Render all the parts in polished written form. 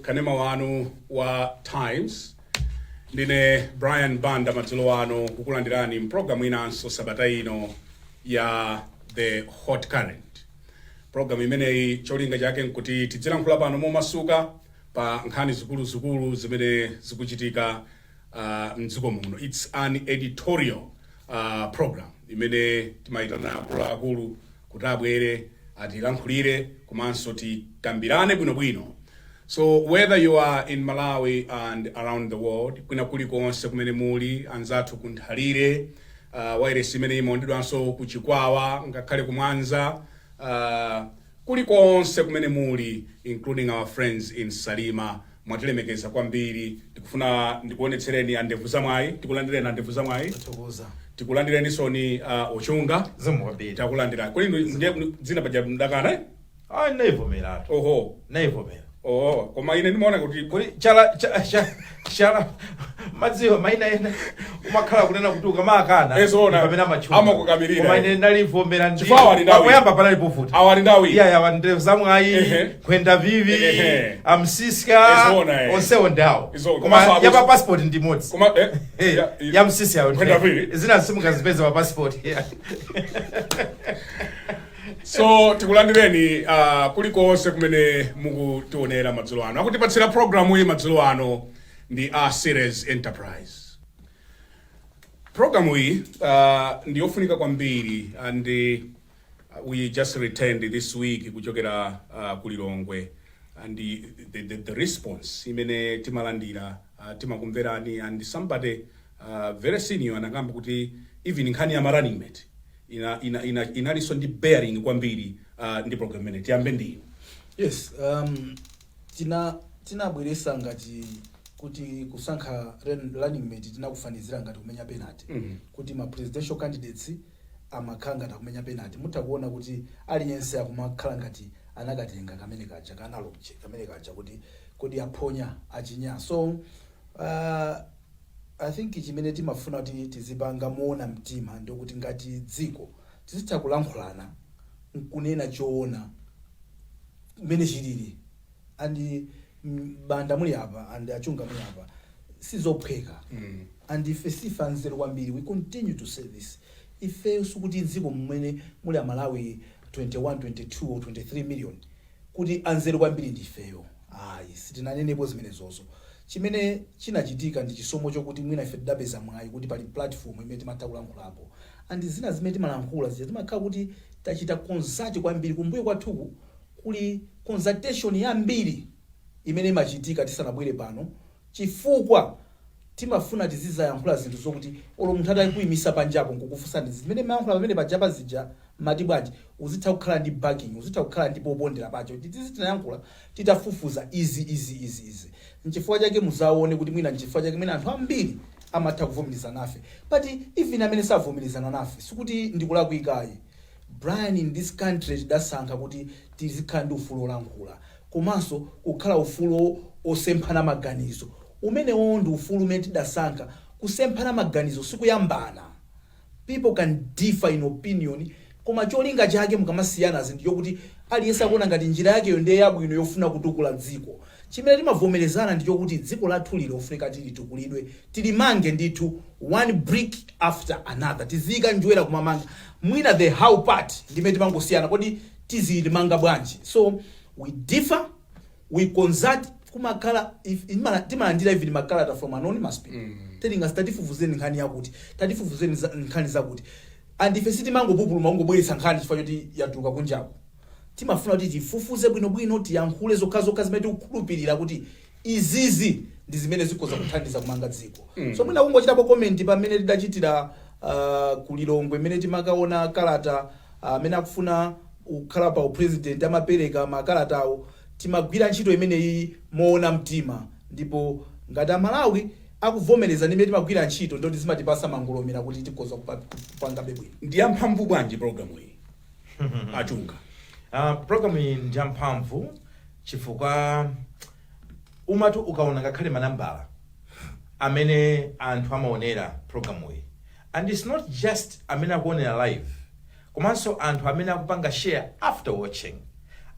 Kanema wanu wa Times, ndine Brian Banda. Madzulo ano kukulandirani mpulogalamu inanso sabata ino ya The Hot Current. Pulogalamu imeneyi cholinga chake nkuti tidzilankhula pano momasuka pa nkhani zikuluzikulu zimene zikuchitika mdziko muno. It's an editorial program imene timayitana akuluakulu kuti abwere atilankhulire komanso tikambirane bwinobwino. So whether you are in Malawi and around the world, kwina kulikonse kumene muli, anzathu kunthalire, wairesi imene imaondedwanso ku Chikwawa, ngakhale kumwanza, kulikonse kumene muli, including our friends in Salima, mwatilemekeza kwambiri. Ndikufuna ndikuonetsereni andevu zamwayi. Tikulandireni, andevu zamwayi. Thokoza. Tikulandireni soni, Ochunga. Zikomo kwambiri. Takulandira. Kodi ndiye dzina paja mdakana, eh? Ah, naivomeratu. Oho. Naivomera. Oh, koma ine ndimaona kuti Kodi chala chala madziwa maina ena umakhala kunena kuti ukamakana Ezona. pamene amatchuka. Amakukamirira. Koma ine ndalivomera ndi Chifukwa awali ndawi. Poyamba panali povuta. Awali ndawi. Iya, yawa ndevu zamwayi, kwenda vivi, amsiska. Ezona, eh. Onsewo ndawo. Izona. Koma Komanso ya pa passport ndi imodzi. Koma Eh, ya msisi yawo. Kwenda vivi. Zina simungazipeza pa passport. Yeah. So tikulandireni kulikonse kumene mukutionera madzulo ano. Akutipatsira programu iyi madzulo ano ndi a Series Enterprise. Programu iyi ndi yofunika kwambiri and we just returned this week kuchokera ku Lilongwe and the response imene timalandira, timakumverani, and somebody very senior anakamba kuti even nkhani ya ma running mate inalinso ndi bearing kwambiri ndi program imene. Tiyambe ndi Yes, tinabweresa ngati kuti kusankha running mate tinakufanizira ngati kumenya penalty, kuti ma presidential candidates amakhala ngati akumenya penalty. Mutha kuona kuti aliyense akumakhala ngati anakatenga kamene kaja ka analogy kamene kaja kuti kodi aphonya, achinya. So I think chimene timafuna kuti tizipanga moona mtima ndikuti ngati dziko tizitha kulankhulana nkunena choona mmene chilili. And Banda muli apa and Achunga muli apa, sizophweka. And ife sife anzeru kwambiri. We continue to say this: ife sikuti dziko mmene muli Amalawi 21, 22 or 23 million kuti anzeru kwambiri ndi ifeyo, ayi, sitinanenepo zimenezozo. Chimene chinachitika ndi chisomo chokuti mwina ife tidapeza mwayi kuti pali platform imene timatha kulankhulapo, and zina zimene timalankhula zija timakhala kuti tachita consult kwambiri. Kumbuyo kwathuku kuli consultation yambiri imene imachitika tisanabwere pano, chifukwa timafuna tizizayankhula zinthu zokuti olo munthu atakuyimisa panjapo nkukufunsani zimene mayankhula pamene pajapa zija mati bwanji, uzitha kukhala ndi backing, uzitha kukhala ndi popondera pacho kuti tizi tinayankhula titafufuza izi, izi, izi, izi. Nchifukwa chake muzaone kuti mwina nchifukwa chake mwina anthu ambiri amatha kuvomerezana nafe. But even amene savomerezana nafe, sikuti ndikulakwikayi, Brian. In this country tidasankha kuti tizikhala ndi ufulu olankhula komanso kukhala ufulu osemphana maganizo. Umenewo ndi ufulu umene tidasankha. Kusemphana maganizo sikuyambana. People can differ in opinion, koma cholinga chake mukamasiyana zinthu chokuti aliyense akuona ngati njira yakeyo ndiye yabwino yofuna kutukula dziko. Chimene timavomerezana ndi chokuti dziko lathu lilo ofunika tilitukulidwe, tilimange ndithu one brick after another, tiziyika njerwa kumamanga. Mwina the how part ndimene timangosiyana, kodi tizilimanga bwanji? So we differ, we consult. Kumakhala timalandira even makalata from anonymous people telling us, "Tatifufuzeni nkhani yakuti, tatifufuzeni nkhani zakuti." And ife sitimangopupuluma kungobweretsa nkhani chifukwa choti yatuluka kunjaku. Timafuna kuti tifufuze bwinobwino, tiyankhule zokhazokha zimene tikukhulupirira kuti izizi ndi zimene zikhoza kuthandiza kumanga dziko. So mwina kungochitapo comment pamene tidachitira ku Lilongwe, imene timakaona kalata amene akufuna kukhala pa upresident amapereka makalatawo, timagwira ntchito imeneyi moona mtima, ndipo ngati Amalawi akuvomereza ndi imene timagwira ntchito, ndoti zimatipasa mangolomera kuti tikhoza kupangabe bwino. Ndi yamphamvu bwanji programu iyi, Achunga? Program iyi ndi yamphamvu chifukwa umati ukaona ngakhale manambala Amene anthu amaonera programu iyi, and it's not just amene akuonera live, komanso anthu amene akupanga share after watching.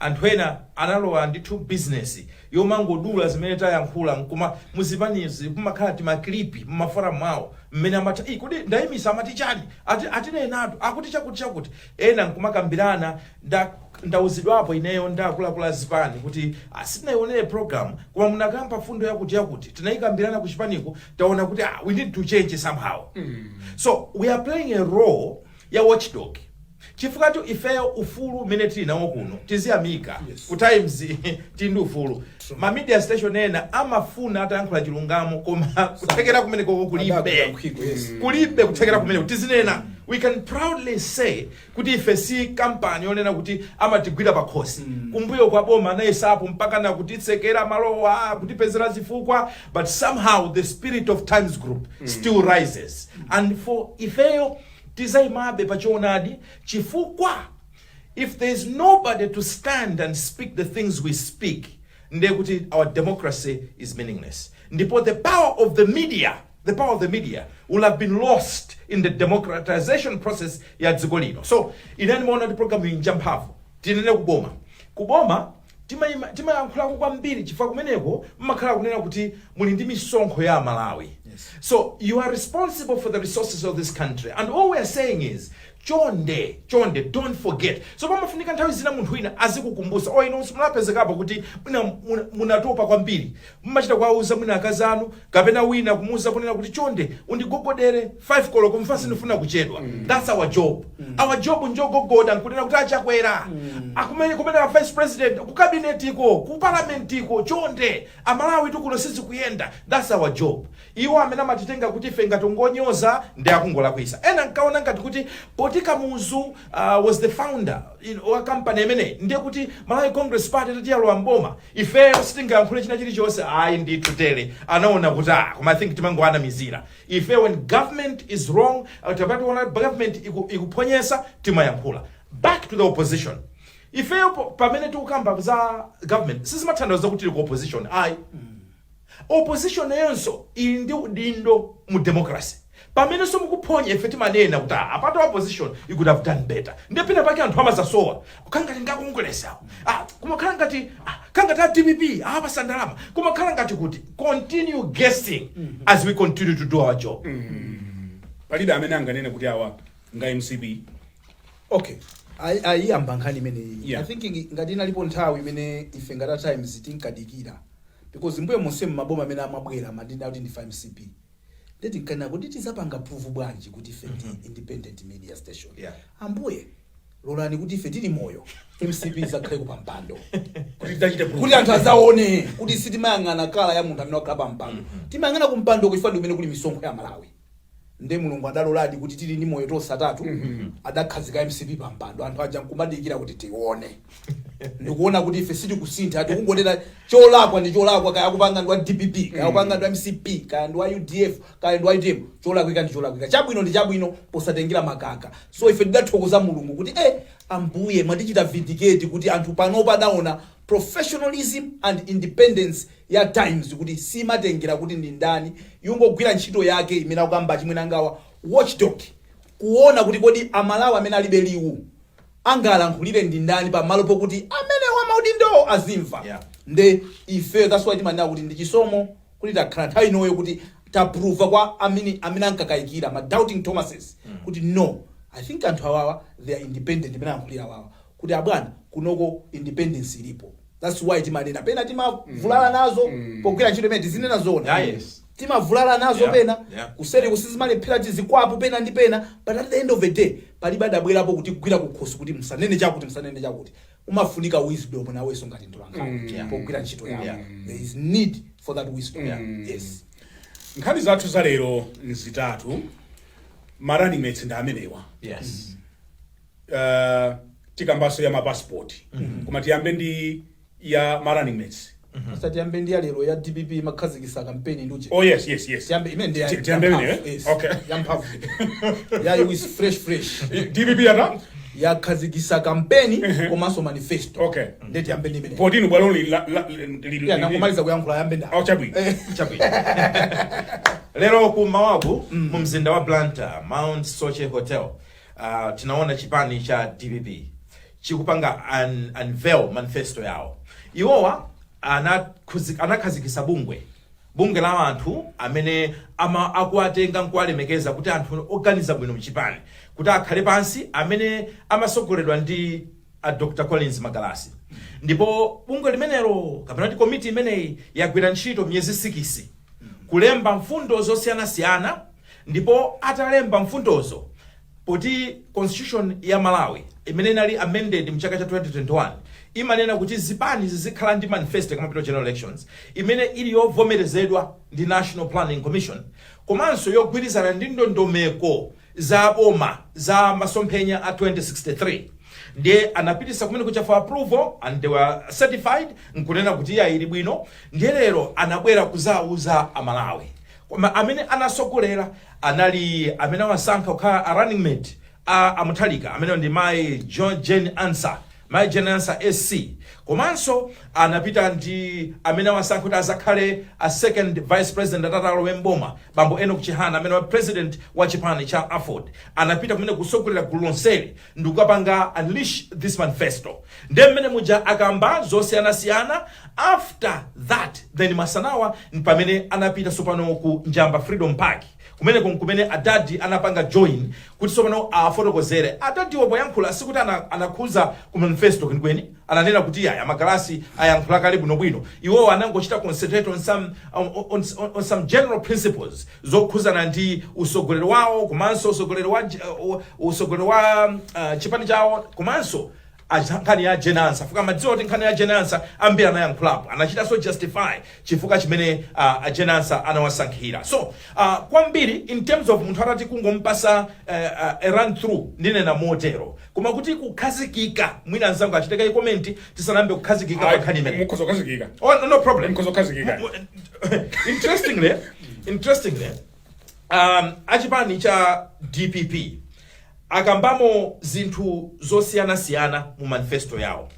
Anthu ena analowa ndithu business yomangodula zimene tayankhula, nkuma muzipanizi kumakhala tima clip muma forum mwawo mmene amati, "Ii, kodi ndayimisa amati chani? Ati atinenatu akuti chakuti chakuti." Ena nkumakambirana. Ndauzidwapo ineyo ndaakuluakulu azipani kuti, "Sitinayionere program, koma munakamba fundo yakuti yakuti, tinayikambirana ku chipaniko, taona kuti we need to change somehow." So we are playing a role ya watchdog, chifukwa tu ifeyo ufulu umene tili nawo kuno tiziyamika. Ku Times tili ndi ufulu. Ma media station ena amafuna atayankhula chilungamo, koma kuthekera kumenekoko kulibe. Adagula nkhwiko, yes. Kulibe kuthekera kumeneko. Tizinena, we can proudly say kuti ife si kampani yonena kuti amatigwira pakhosi. Kumbuyo kwa boma anayesapo mpaka na kutitsekera malowa, kutipezera zifukwa, but somehow the spirit of Times Group still rises, and for ifeyo tizayimabe pachoonadi, chifukwa if there is nobody to stand and speak the things we speak, ndiye kuti our democracy is meaningless, ndipo the power of the media, the power of the media will have been lost in the democratization process ya dziko lino. So ine ndimaona kuti program iyi njamphamvu. Tinene kuboma, kuboma timayankhulako kwambiri, chifukwa kumeneko mmakhala kunena kuti muli ndi misonkho ya Amalawi. So you are responsible for the resources of this country, and all we are saying is, chonde chonde, don't forget. So pamafunika nthawi zina munthu wina azikukumbusa. O, inu munapezekapo kuti mwina munatopa kwambiri, mmachita kuwauza mwina akazi anu kapena wina, kumuuza kunena kuti, "Chonde undigogodere 5 koloko, mfasi ndifuna kuchedwa." That's our job. Our job njogogoda nkunena kuti achakwera akumene kumene a vice president, ku cabinet iko, ku parliament iko, chonde, Amalawi tikuno sizikuyenda. That's our job. Iwo amene amatitenga kuti ife ngati ngonyoza ndi akungolakwisa. Ena nkaona ngati kuti poti Kamuzu was the founder wa company imeneyi, ndiye kuti Malawi Congress Party tati yalowa mboma, ifeyo sitingayankhule china chilichonse. Ayi ndithu, tere anaona kuti koma I think timangoanamizira ife. When government is wrong, tapationa government ikuphonyesa, timayankhula. Back to the opposition, ifeyo pamene tikukamba za government sizimathandiza kuti tili ku opposition, ayi. Opposition nayonso ili ndi udindo mu democracy. Pamenenso mukuphonya, ife timanena kuti, "Apart opposition, you could have done better." Ndiye pena pake anthu amazasowa kukhala ngati ngakongolesawo, kumakhala ngati khala ngati a DPP awapasa ndalama, kumakhala ngati kuti. Continue guessing as we continue to do our job. Palibe amene anganene kuti awa nga MCP. Okay, ayiyamba nkhani imeneyi. I think ngati inalipo nthawi imene ife ngati a Times tinkadikira, because mbuyo monse maboma amene amabwera amadinda kuti ndife MCP, ndeti nkanena kuti tizapanga prove bwanji kuti ife ndi independent media station? Ambuye lolani kuti ife tili moyo MCP izakhale kupampando, kuti tidzachite proof, kuti anthu azaone kuti sitimayang'ana colour ya munthu amene wakhala pampando, timayang'ana kumpando kuchifukwa ndi kumene kuli misonkho ya Malawi. Nde Mulungu adaloladi kuti tili ndi moyo tosatatu adakhazika MCP pampando. Anthu aja nkumadikira kuti tione, ndikuona kuti ife sitikusintha, tikungonena cholakwa ndi cholakwa, kaya kupanga ndi wa DPP, kaya kupanga ndi wa MCP, kaya ndi wa UDF, kaya ndi wa UTM, cholakwika ndi cholakwika, chabwino ndi chabwino, posatengera makaka. So ife tidathokoza Mulungu kuti Ambuye mwatichita vindicate, kuti anthu panopa adaona professionalism and independence ya Times, kuti simatengera kuti ndi ndani, yungogwira ntchito yake imene akukamba chimwene angawa, watchdog, kuona kuti kodi Amalawi amene alibe liwu angalankhulire ndi ndani pamalo pokuti amene wamaudindo azimva. Nde ife, that's why timanena kuti ndi chisomo kuti takhala nthawi inoyo kuti taprova kwa amene ankakayikira, ma doubting Thomases, kuti no, I think anthu awawa, they are independent, imene ayankhulira awawa kuti abwana kunoko independence ilipo. That's why timanena pena timavulala nazo pogwira ntchito imene tizinena zona. Timavulala nazo pena kuseri kusizimalephera, tizikwapu pena ndi pena, but at the end of the day palibe adabwerapo kuti kugwira kukhosi kuti musanene chakuti, musanene chakuti. Umafunika wisdom nawenso ngati mtolankhani pogwira ntchito yako. There is need for that wisdom. Yes. Nkhani zathu za lero nzitatu. Ma running mates ndi amenewa. Tikambaso ya mapassport, koma tiyambe ndi ya ma running mates. Asatiyambe ndi ya lero ya DPP makhazikisa kampeni nduje? Oh, yes. Tiyambe imene ndi Tiyambe imeneyo, eh? Yes. Okay. Yamphamvu ya is fresh fresh. DPP yata. Yakhazikisa kampeni komanso manifesto. Ndeti yambe ndi imene. Potino bwalo li la la li Ya, nangomaliza kuyankhula, yambe nda. Oh, chabwino. Chabwino. Lero kumawaku mu mzinda wa Blantyre, Mount Soche Hotel, tinaona chipani cha DPP chikupanga unveil manifesto yawo. Iwowa anakhazikisa bungwe la anthu amene akuwatenga nkuwalemekeza kuti anthu oganiza bwino mchipani kuti akhale pansi, amene amasogoledwa ndi a Dr Collins Magalasi. Ndipo bungwe limenelo, kapena kuti komiti imeneyi, yagwira ntchito miyezi 6 kulemba mfundo zosiyanasiyana. Ndipo atalemba mfundozo, poti constitution ya Malawi imene inali amended mchaka cha 2021 imanena kuti zipani zizikhala ndi manifesto kamapita general elections imene ili yovomerezedwa ndi National Planning Commission komanso yogwirizana ndi ndondomeko za boma za masomphenya a 2063, ndiye anapitisa kumene kucha for approval and they were certified nkunena kuti iya, ili bwino. Ndiye lero anabwera kuzauza Amalawi, koma amene anasogolera anali amene awasankha kukhala a running mate a Amuthalika, amene ndi mayi John Jane Ansah, mayi Jane Ansah SC. Komanso anapita ndi amene awasankha kuti azakhale a second vice president atatalowe mboma, bambo Enoch Chihana, amene wa president wa chipani cha AFORD. Anapita kumene kusogolera gulu lonseli ndikukapanga unleash this manifesto. Ndiye mmene muja akamba zosiyanasiyana. After that, then masanawa pamene anapita sopano ku Njamba Freedom Park, kumeneko nkumene adadi anapanga join kuti sopano afotokozere. Adadiwo poyankhula sikuti anakhuza ku manifesto kwenikweni. Ananena kuti aya Magalasi ayankhula kale bwinobwino. Iwowo anangochita concentrate on some general principles zokhuzana ndi usogoleri wawo komanso usogoleri wa chipani chawo, komanso nkhani ya Jane Ansah. Fuka madziwa kuti nkhani ya Jane Ansah ambiri anayankhulapo, anachitanso justify chifukwa chimene Jane Ansah anawasankhira. So kwambiri in terms of munthu atati kungompasa a run through, ndinena motero, koma kuti kukhazikika, mwina anzangu achiteka comment tisanambe kukhazikika pa nkhani imene. Mukhoza kukhazikika. Oh, no, no problem. Mukhoza kukhazikika. Interestingly, achipani cha DPP akambamo zinthu zosiyanasiyana mu manifesto yawo.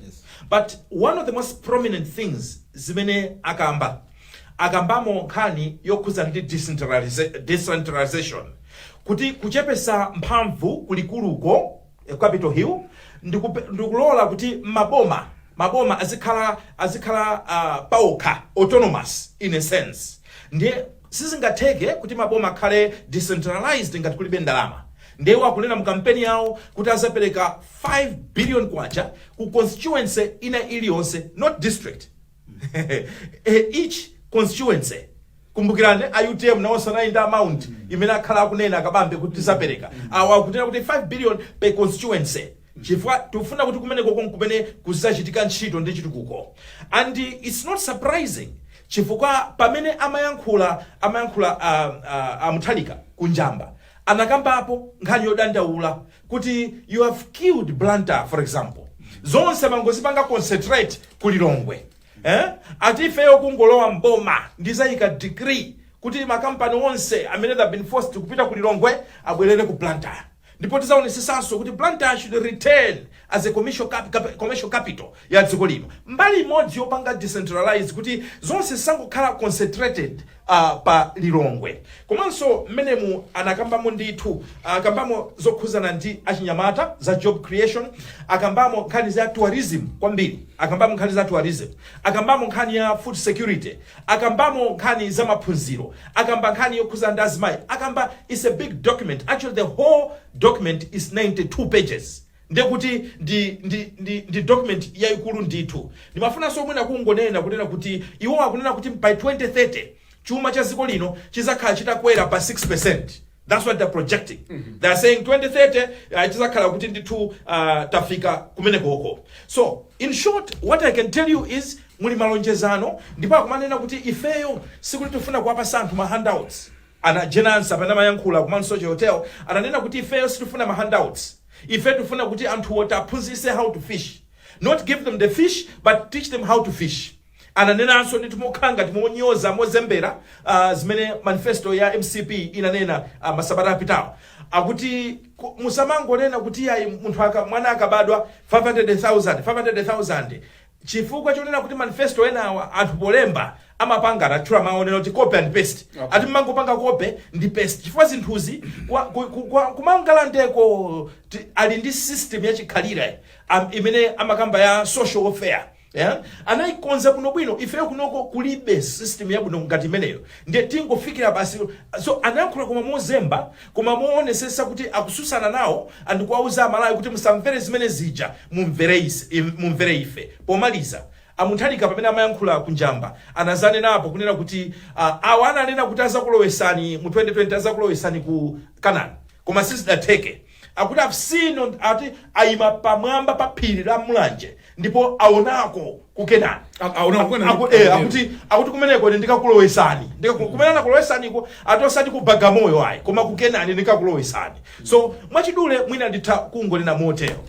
But one of the most prominent things zimene akamba, akambamo nkhani yokhuza ndi decentralization, kuti kuchepesa mphamvu kulikuluko, Capitol Hill, ndikulola kuti maboma azikhala paokha, autonomous in a sense. Ndiye sizingatheke kuti maboma akhale decentralized ngati kulibe ndalama. Ndiye akunena mu kampeni yawo kuti azapereka 5 billion kwacha ku constituency ina iliyonse, not district, each constituency. Kumbukirani a UTM nawonso anali ndi amount imene akhala akunena akabambe kuti tizapereka. Awa akunena kuti 5 billion per constituency, chifukwa tikufuna kuti kumeneko kumene kuzachitika ntchito ndi chitukuko. And it's not surprising, chifukwa pamene amayankhula Amuthalika kunjamba, anakambapo nkhani yodandaula kuti you have killed Blantyre, for example, zonse mangozipanga concentrate ku Lilongwe, eh? Ati ifeyo kungolowa mboma ndizayika decree kuti makampani onse amene have been forced kupita ku Lilongwe abwerere ku Blantyre, ndipo tizaonesesanso kuti Blantyre should return as a commercial capital ya dziko lino. Mbali imodzi yopanga decentralize kuti zonse zisangokhala concentrated pa Lilongwe. Komanso mmenemu anakambamo ndithu, akambamo zokhuzana ndi achinyamata, za job creation, akambamo nkhani za tourism kwambiri, akambamo nkhani za tourism, akambamo nkhani ya food security, akambamo nkhani za maphunziro, akamba nkhani yokhuzana ndi azimayi. Akamba, it's a big document. Actually, the whole document is 92 pages. Ndekuti ndi document yayikulu ndithu. Ndimafunanso mwina kungonena kunena kuti iwo akunena kuti by 2030 chuma cha dziko lino chizakhala chitakwera pa 6. That's what they're projecting. They're saying 2030 chizakhala kuti ndithu tafika kumenekoko. So in short, what I can tell you is muli malonjezano, ndipo akumanena kuti ifeyo sikuti tifuna kuwapasa anthu ma handouts. Ana Jane Ansah pamene amayankhula ku Mount Soche Hotel ananena kuti ifeyo sitifuna ma handouts, ife tifuna kuti anthuwo taphunzitse how to fish, not give them the fish but teach them how to fish. Ananenanso ndithu mokhala ngati monyoza, mozembera zimene manifesto ya MCP inanena masabata apitawo. Akuti musamangonena kuti ayi, munthu mwana akabadwa 500,000, 500,000, chifukwa chonena kuti manifesto enawa anthu polemba amapanga, atatchula maonero kuti copy and paste. Ati mmangopanga copy ndi paste, chifukwa zinthuzi kumangalandeko ali ndi system yachikhalire imene amakamba ya social welfare, yeah? Anayikonza bwinobwino. Ifeyo kunoko kulibe system yabwino ngati imeneyo, ndiye tingofikira basi. So anayankhula koma mozemba, koma moonesesa kuti akususana nawo andikuwauza Amalawi kuti musamvere zimene zija, mumvere ife. Pomaliza, aMutharika pamene amayankhula kunjamba anazanenapo kunena kuti awa ananena kuti azakulowesani mu 2020, azakulowesani ku Canaan, koma sizidatheke. Akuti I've seen ati ayima pamwamba pa phiri la Mulanje ndipo aonako ku Kenani. Aonako ku Kenani. Akuti kumeneko ine ndikakulowesani. Kumene anakulowesaniko, ati osati ku Bagamoyo ayi, koma ku Kenani ndikakulowesani. So mwachidule mwina nditha kungonena motero.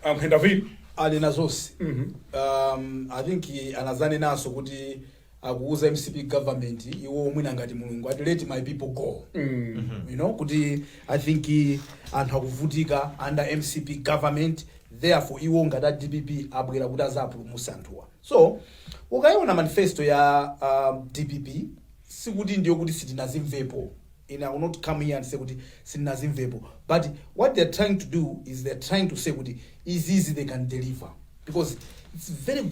Amkhendaviri. Anena zonse. I think anazanenanso kuti akuuza MCP government, iwo mwina ngati Mulungu, ati, "Let my people go." Kuti I think anthu akuvutika under MCP government, therefore iwo ngati a DPP abwera kuti azapulumutsa anthuwa. So ukayiona manifesto ya DPP, sikuti ndiyo kuti sitinazimvepo. And I will not come here and say kuti sitinazimvepo, but what they're trying to do is they're trying to say kuti izizi they can deliver, because it's very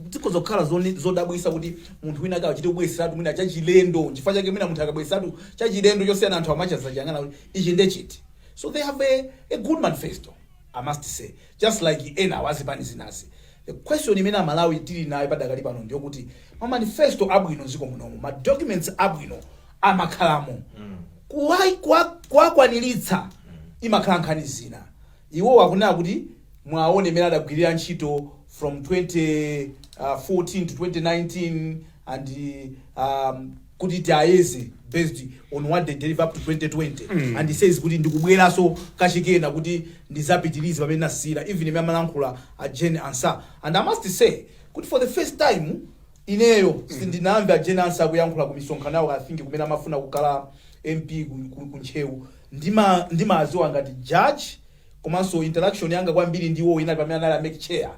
zikhoza kukhala zodabwisa kuti munthu wina akachite kubweseratu mwina chachilendo. Chifukwa chake mwina munthu akabweseratu chachilendo chosiyana, anthu amachazachiyang'ana kuti ichi ndechiti. So they have a good manifesto, I must say, just like ena wazipani zinazi. The question imene Amalawi tili nayo padakali pano ndiyokuti ma manifesto abwino mdziko munomu, ma documents abwino amakhalamo, kuwakwaniritsa imakhala nkhani zina. Iwo akunena kuti mwaone imene adagwirira ntchito from 2014 to 2019 and kuti tiayeze based on what they deliver up to 2020, and he says kuti ndikubweranso kachikena kuti ndizapitirize pamene nasiyira. Even imene amalankhula a Jane Ansah, and I must say kuti for the first time ineyo sindinamve a Jane Ansah akuyankhula ku misonkhano yawo. I think kumene amafuna kukhala MP ku Ntcheu, ndimaziwa ngati judge, komanso interaction yanga kwambiri ndiwo inali pamene anali a MEC chair,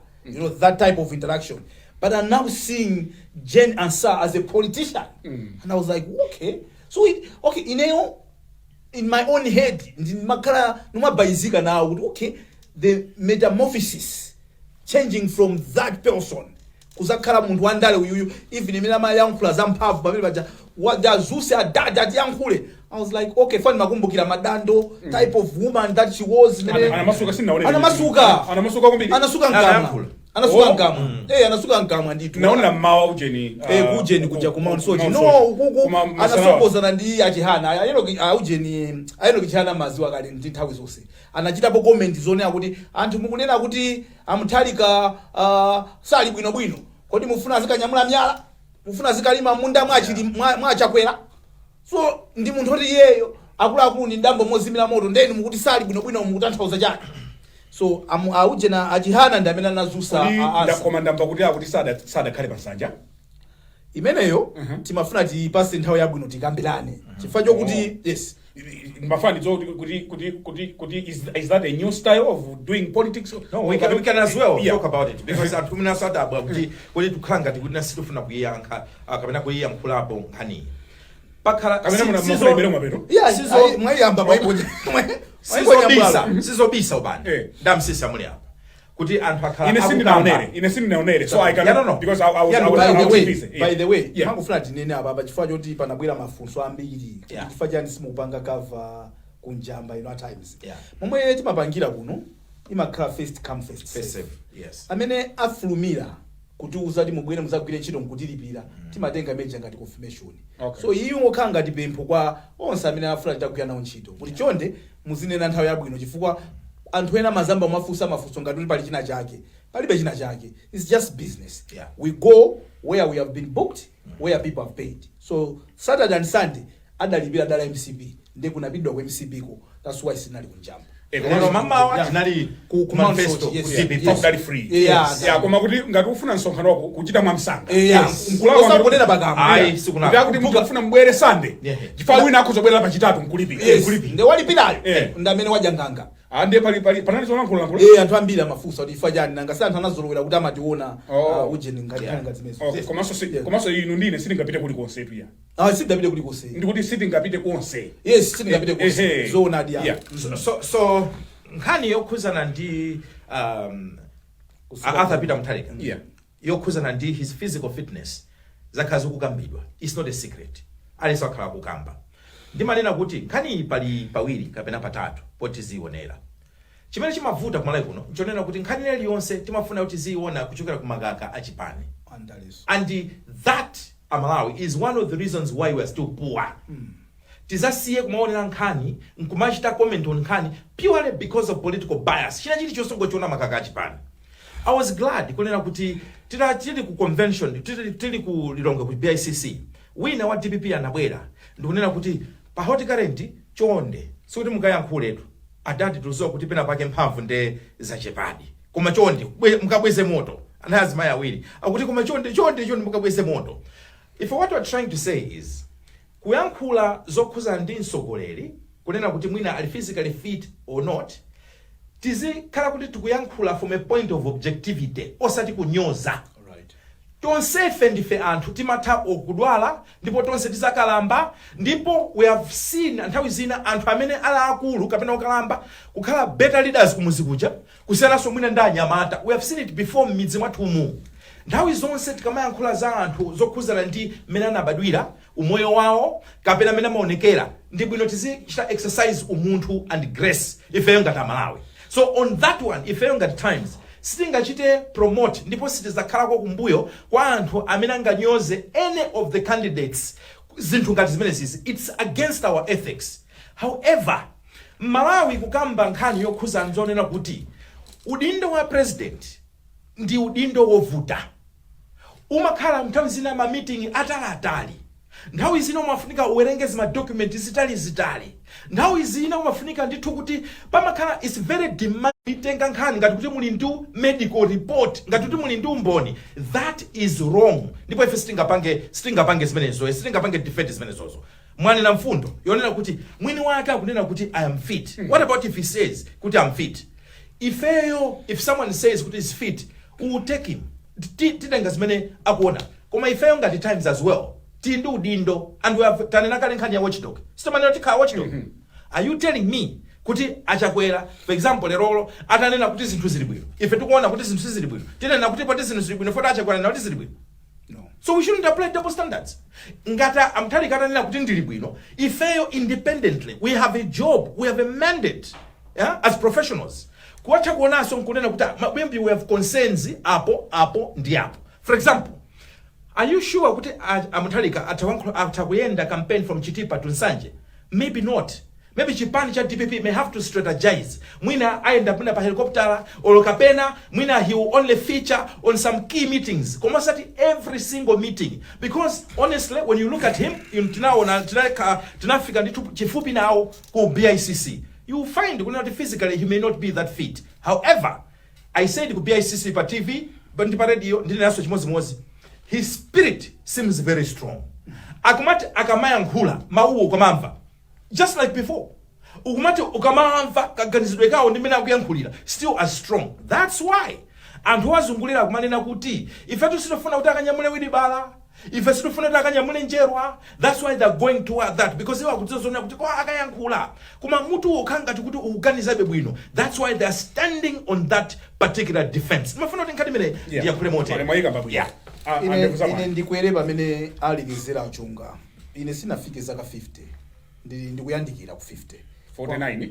that type of interaction. But I'm now seeing Jane Ansah as a politician and I was like, okay. So okay, ineyo in my own head ndimakhala ndimabayizika nawo kuti okay, the metamorphosis, changing from that person kuzakhala munthu wandale uyuyu. Even imene amayankhula zamphamvu pamene paja wajazuse adada atiyankhule, I was like, okay, fani makumbukira madando type of woman that she was Anamasuka, sinaone. Anamasuka. Anamasuka kwambiri. Anasuka mkamwa. Anayankhula. Anasuka Oh. mkamwa, anasuka mkamwa ndithu. Naonera mmawa ujeni. Kujeni kuja ku Mount Soche. Mount No. Soche. Ukuku Kuma masanawa. anasokozana ndi aChihana, ayenoki aujeni, ayenoki Chihana maziwa kale ndi nthawi zonse anachitapo comment zonena kuti anthu mukunena kuti aMutharika sali bwinobwino, kodi mufuna azikanyamula miyala? Mufuna azikalima munda mwachili mwachakwera? So ndi munthu oti iyeyo akuluakulu ndi ndambo mozimira moto, ndeni mukuti sali bwinobwino, mukutanthauza chake? So aujena aChihana ndi amene anazusa Kodi a Ansah. Koma ndamva kuti akuti sadakhale pa nsanja. Imeneyo timafuna tiyipase nthawi yabwino tikambirane, chifukwa chokuti yes. Mafani kuti is that a new style of doing politics? No, we can as well talk about it, because anthu kumene asadabwa kuti tikukhala ngati kuti nasi tifuna kuyiyankha kapena kuyiyankhulapo nkhaniyi. Pakhala Kapena muna mafuna ibere mwapeto. Yeah, mwayiyamba, mwayiponya. Sizobisa ubani ndamsisa muli apa kuti anthu akhala Ine akukamba. sindinaonere, ine sindinaonere, so I can Yeah, no. because I was Yeah, I was, By I the was way, busy. by the way, mangofuna tinene apa chifukwa choti panabwera mafunso ambiri kuti chifukwa chani simukupanga cover kunjamba ino at Times. Momwe timapangira kuno, imakhala first come, first First serve. serve, yes. Amene afulumira kutiuza kuti mubwere muzagwire ntchito nkutilipira, timatenga meja ngati confirmation. So iyi ngokhala ngati pempho kwa onse amene afuna titagwira nawo ntchito kuti chonde muzinena nthawi yabwino, chifukwa anthu ena mazamba mafunsa mafunso ngati kuti pali china chake. Palibe china chake, it's just business. We go where we have been booked, where people have paid. So Saturday and Sunday adalipira dala MCP, ndi kunapidwa ku MCP ko. That's why sinali kunjamba. Lero mamawa Yeah. tinali Ku manifesto Mount Soche, ku yes. DPP. Yes. Kudali free. Yeah. Yeah, koma kuti ngati ufuna msonkhano wako kuchita mwamsanga. Yes. Nkulawa Osangonena pakamwa. Ayi, sikunaka. Kuti akuti munthu akufuna mbwere Sunday. Yeah. Chifukwa wina akuzobwerera pachitatu nkulipira. Yes. Nde walipirayo Eh. ndi amene wajanganga. Ah, ndiye pali pali panali zolankhulalankhula. Eh, anthu ambiri amafunsa kuti ifa chani, nanga si anthu anazolowera kuti amationa Oh. ujeni ngati nkhani ngati zimenezo. Okay, komanso Yeah. komanso inu ndine sitingapite kulikonse tuya. Ah, sindapite kulikonse. Ndikuti sitingapite konse. Yes, sindingapite konse. Ehe. Zoonadi ya. Yeah. So nkhani yokhuzana ndi Arthur Peter Mutharika yokhuzana ndi his physical fitness zakhala zikukambidwa. It's not a secret, aliyense wakhala kukamba. Ndimanena kuti nkhani iyi pali pawiri kapena patatu poti zionera. Chimene chimavuta kumalawi kuno nchonena kuti nkhani iliyonse timafuna kuti ziyiona kuchokera ku makaka achipani. Andaleso. And that, Amalawi, is one of the reasons why we are still poor. Tizasiye kumaonera nkhani nkumachita comment on nkhani purely because of political bias. China chilichonse ngochiona makaka achipani. I was glad kunena kuti tili ku convention, tili ku Lilongwe ku BICC, wina wa DPP anabwera ndikunena kuti pa Hot Current chonde, sikuti mukayankhuletu adati, tuziwa kuti pena pake mphamvu nde zachepadi, koma chonde mukabweze moto. Anayi azimayi awiri akuti koma chonde, chonde, chonde, mukabweze moto. If what we're trying to say is kuyankhula zokhuzana ndi mtsogoleri, kunena kuti mwina ali physically fit or not, tizikhala kuti tikuyankhula from a point of objectivity, osati kunyoza. Tonsefe ndife anthu, timatha kudwala ndipo tonse tizakalamba, ndipo we have seen nthawi zina anthu amene ali akulu kapena okalamba kukhala better leaders kumuzi kuja kusiyananso mwina ndi anyamata. We have seen it before m'midzi mwathumu. Nthawi zonse tikamayankhula za anthu zokhuzana ndi mmene anabadwira, umoyo wawo kapena mmene amaonekera, ndi bwino tizichita exercise umunthu and grace ifeyo ngati Amalawi. So on that one, ifeyo ngati Times sitingachite promote ndipo sitizakhalako kumbuyo kwa anthu amene anganyoze any of the candidates. Zinthu ngati zimenezizi, it's against our ethics. However, Malawi kukamba nkhani yokhuza nzonena kuti udindo wa president ndi udindo wovuta. Umakhala nthawi zina ma meeting ataliatali, nthawi zina umafunika uwerenge zima document zitalizitali, nthawi zina umafunika ndithu kuti pamakhala, it's very demand. Itenga nkhani ngati kuti muli ndi medical report, ngati kuti muli ndi umboni, that is wrong. Ndipo ife sitingapange zimenezo, sitingapange defend zimenezozo. Mwanena mfundo yonena kuti mwini wake akunena kuti "I am fit." What about if he says kuti "I'm fit"? Ifeyo, if someone says kuti is fit, we will take him. Titenga zimene akuona. Koma ifeyo ngati Times as well tili ndi udindo and we have tanena kale nkhani ya watchdog. Sitimanena tikhala watchdog. Are you telling me kuti Achakwera, for example, lerolo atanena kuti zinthu zili bwino, ife tikuona kuti zinthu sizili bwino, tinena kuti poti zinthu zili bwino foti Achakwera anena kuti zili bwino? No. So we shouldn't apply double standards. Ngati Amutharika atanena kuti ndili bwino, ifeyo independently we have a job, we have a mandate, yeah, as professionals kuwatha kuonanso nkunena kuti maybe we have concerns apo, apo ndi apo. For example, are you sure kuti Amutharika atha kuyenda campaign from Chitipa to Nsanje? Maybe not. Maybe chipani cha DPP may have to strategize. Mwina ayenda mwina pa helicopter or kapena mwina he will only feature on some key meetings, koma osati every single meeting, because honestly, when you look at him, tinaona tinafika ndithu chifupi nawo ku BICC, you will find kunena kuti physically he may not be that fit. However, I said ku BICC pa TV ndi pa radio, ndinenanso chimodzimodzi, his spirit seems very strong. Akumati akamayankhula mawuwo ukamamva just like before, ukumati ukamamva kaganizidwe kawo ndi mmene akuyankhulira, still as strong. That's why anthu wazungulira akumanena kuti ifetu sitifuna kuti akanyamule wheelbarrow, ife sitifuna kuti akanyamule njerwa. That's why they're going toward that, because iwo akudziwa zonena kuti kwa akayankhula koma mutu ukhala ngati kuti ukuganizabe bwino. That's why they're standing on that particular defense. Ndimafuna kuti nkhani imene ndiyankhule motere. Mwayika pabwino. Yeah. Andevu za Ine mwana. ndikwere pamene alekezera Chunga. Ine sinafike zaka 50, ndili ndikuyandikira ku 50. 49.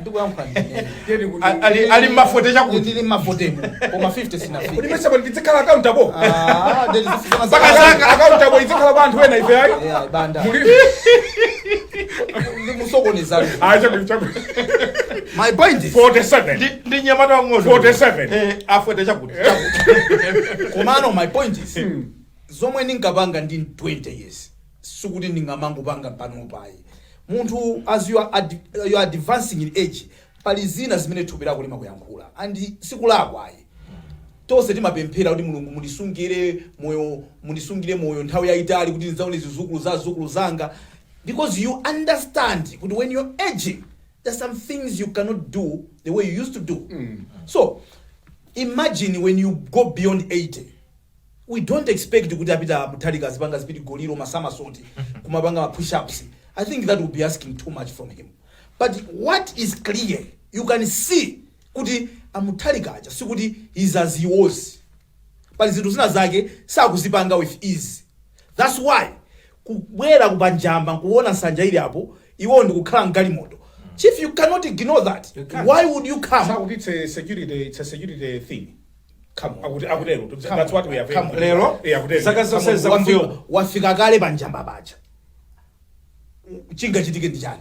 Ndikuyankhula ndine. Ali mma 40 chakuti. Ndili mma 40 koma 50 sinafike. Kuti mesa ndizikhala accountable. Ah, ndizifuna. Mpaka zaka. Accountable izikhala kwa anthu ena, ife ayi. Yeah, banda. Muli Musokoneza. Ayi, chakuti chakuti. My point is 47. Ndi nyamata wang'ono. 47. Eh, a 40 chakuti chakuti. Komano my point is, zomwe ndinkapanga ndi 20 years sikuti ndingamangopanga pano payi. Munthu, as you are advancing in age, pali zina zimene thupi lako limakuyankhula, and sikulakwa ayi. Tonse timapemphera kuti, "Mulungu, mundisungire moyo, mundisungire moyo nthawi yayitali kuti ndidzaone zizukulu za zizukulu zanga," because you understand kuti when you're aging, there's some things you cannot do the way you used to do. So imagine when you go beyond 80, we don't expect kuti a Peter Mutharika azipanga speed goliro, ma somersault, kumapanga ma push-ups. I think that would be asking too much from him. But what is clear, you can see kuti a Mutharika aja sikuti he's as he was. Pali zinthu zina zake sakuzipanga with ease. That's why kubwera kupanjamba nkuona nsanja ili apo, iwo ndikukhala mgalimoto. Chief, you cannot ignore that. You can't. Why would you come? Sakuti it's a security thing. Come on. Akutero. Come That's on. what we have. Come on. Lero Eh, akutero. zaka zonse zakumbuyo. Wafika kale panjamba paja, chingachitike ndi chani?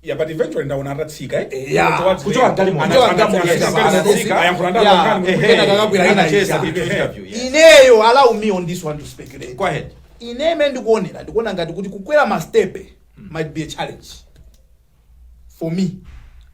Yeah, but eventually ndaona atatsika, eh. Yeah. Towards Kuchoka galimoto. Kuchoka galimoto, yes. Anatsika. Ayankhula Yeah. ndako. Ehe. Kena kakakwera ina Anacheza ija. ku interview, yes. Ineyo, allow me on this one to speculate. Go ahead. Ineme ndikuonera, ndikuona ngati kuti kukwera mastepe might be a challenge for me,